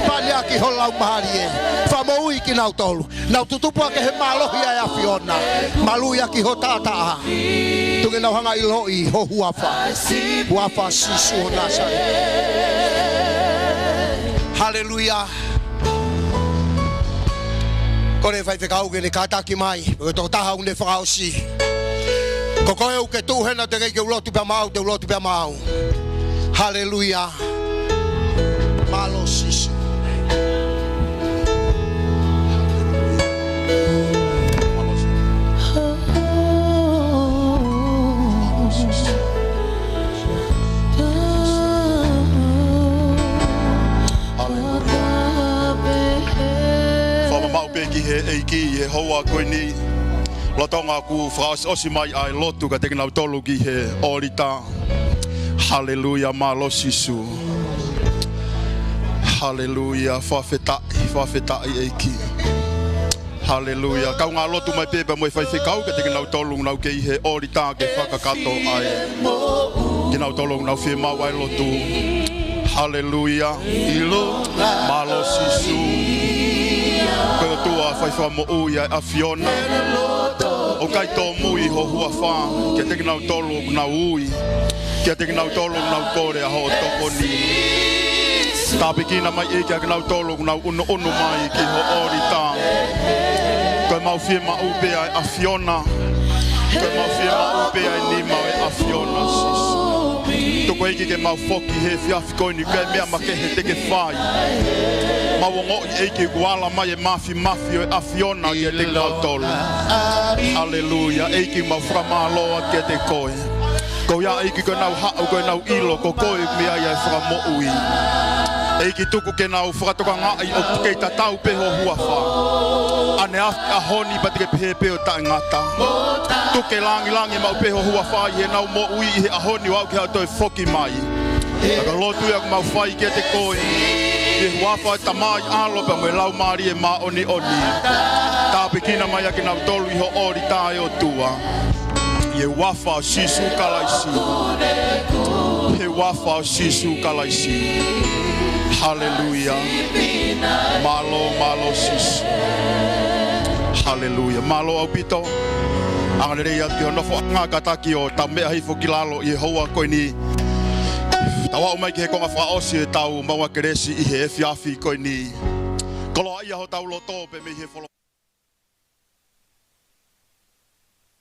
Pani ʻaki ho Laumālie. Fakamoʻui kinautolu. Nau tutupu ʻaki he mālohi ʻa e ʻAfiona. Maluʻi ʻaki ho taʻataʻa. Tuku ke nau hanga ʻo ʻiloʻi ho huafa. Huafa Sīsū ʻo Nāsaleti. Haleluia. Kole e faifekau ke ne kātaki mai. Ko e tokotaha ʻoku ne fakaʻosi. Ko koe ʻoku ke tuʻu hena teʻeki ke u lotu pea maʻau, te u lotu pea maʻau. Haleluia. Mālō Sīsū. Haleluia. Fakamamaʻu pē ki he ʻEiki ʻi he houa ko eni. Lolotonga ʻoku fakaʻosiʻosi mai ʻa e lotu kiate kinautolu ki he ʻōlita. Haleluia, mālō Sīsū. Haleluia, fakafetaʻi, fakafetaʻi ʻEiki. Haleluia. Kaungā lotu mai pē pea mo e faifekau kiate kinautolu ʻoku nau kei ʻi he ʻōlita ke fakakakato ʻa e kinautolu ʻoku nau fiemaʻu ʻa e lotu. Haleluia. Mālō Sīsū. Ko e ʻOtua fai fakamoʻui ʻa e ʻAfiona. ʻOku ʻikai tōmui ho huafa kiate kinautolu ʻoku nau ui. Kiate kinautolu ʻoku nau kole ʻa hoʻo tokoni. Tāpuekina mai ʻEiki ʻa kinautolu ʻoku nau ʻunuʻunu mai ki ho ʻōlita. Ko ʻemau fiemaʻu pē ʻa e ʻAfiona. Ko ʻemau fiemaʻu pē ʻa e nima ʻo e ʻAfiona, Sīsū. Tuku ʻEiki ke mau foki he efiafi ko eni, ʻikai meʻa makehe te ke fai. Mau ongoʻi ʻEiki kuo ala mai e māfimafi ʻo e ʻAfiona kiate kinautolu. Haleluia. ʻEiki, mau fakamālō atu kiate koe. Ko ia ʻEiki, ko ʻenau haʻu, ko ʻenau ʻilo ko koe ʻoku meʻa ia e fakamoʻui. ʻEiki, tuku ke nau fakatokangaʻi ʻoku kei tatau pē ho huafa. ʻAneafi, ʻaho ni pea te ke pehē pē ʻo taʻengata. Tuku ke langilangi maʻu pē ho huafa ʻi heʻenau moʻui ʻi he ʻaho ni ʻo aʻu ki he ʻaho ʻe toe foki mai. Ka ko e lotu ia ʻoku mau fai kiate koe. ʻI he huafa ʻo e Tamai, ʻAlo pea mo e Laumālie Māʻoniʻoni. Tāpuekina mai ʻa kinautolu ʻi ho ʻōlita ʻe ʻOtua. ʻI he huafa ʻo Sīsū Kalaisi. He huafa ʻo Sīsū Kalaisi. Haleluia. Mālō, mālō Sīsū. Haleluia. Mālō ʻaupito. Angalelei atu ki ho nofoʻanga kātaki ʻo tau meʻa hifo ki lalo ʻi he houa ko eni. Tau aʻu mai ki he konga fakaʻosi ʻetau maʻu kelesi ʻi he efiafi ko eni. Koloaʻia hotau loto pē mei he folo-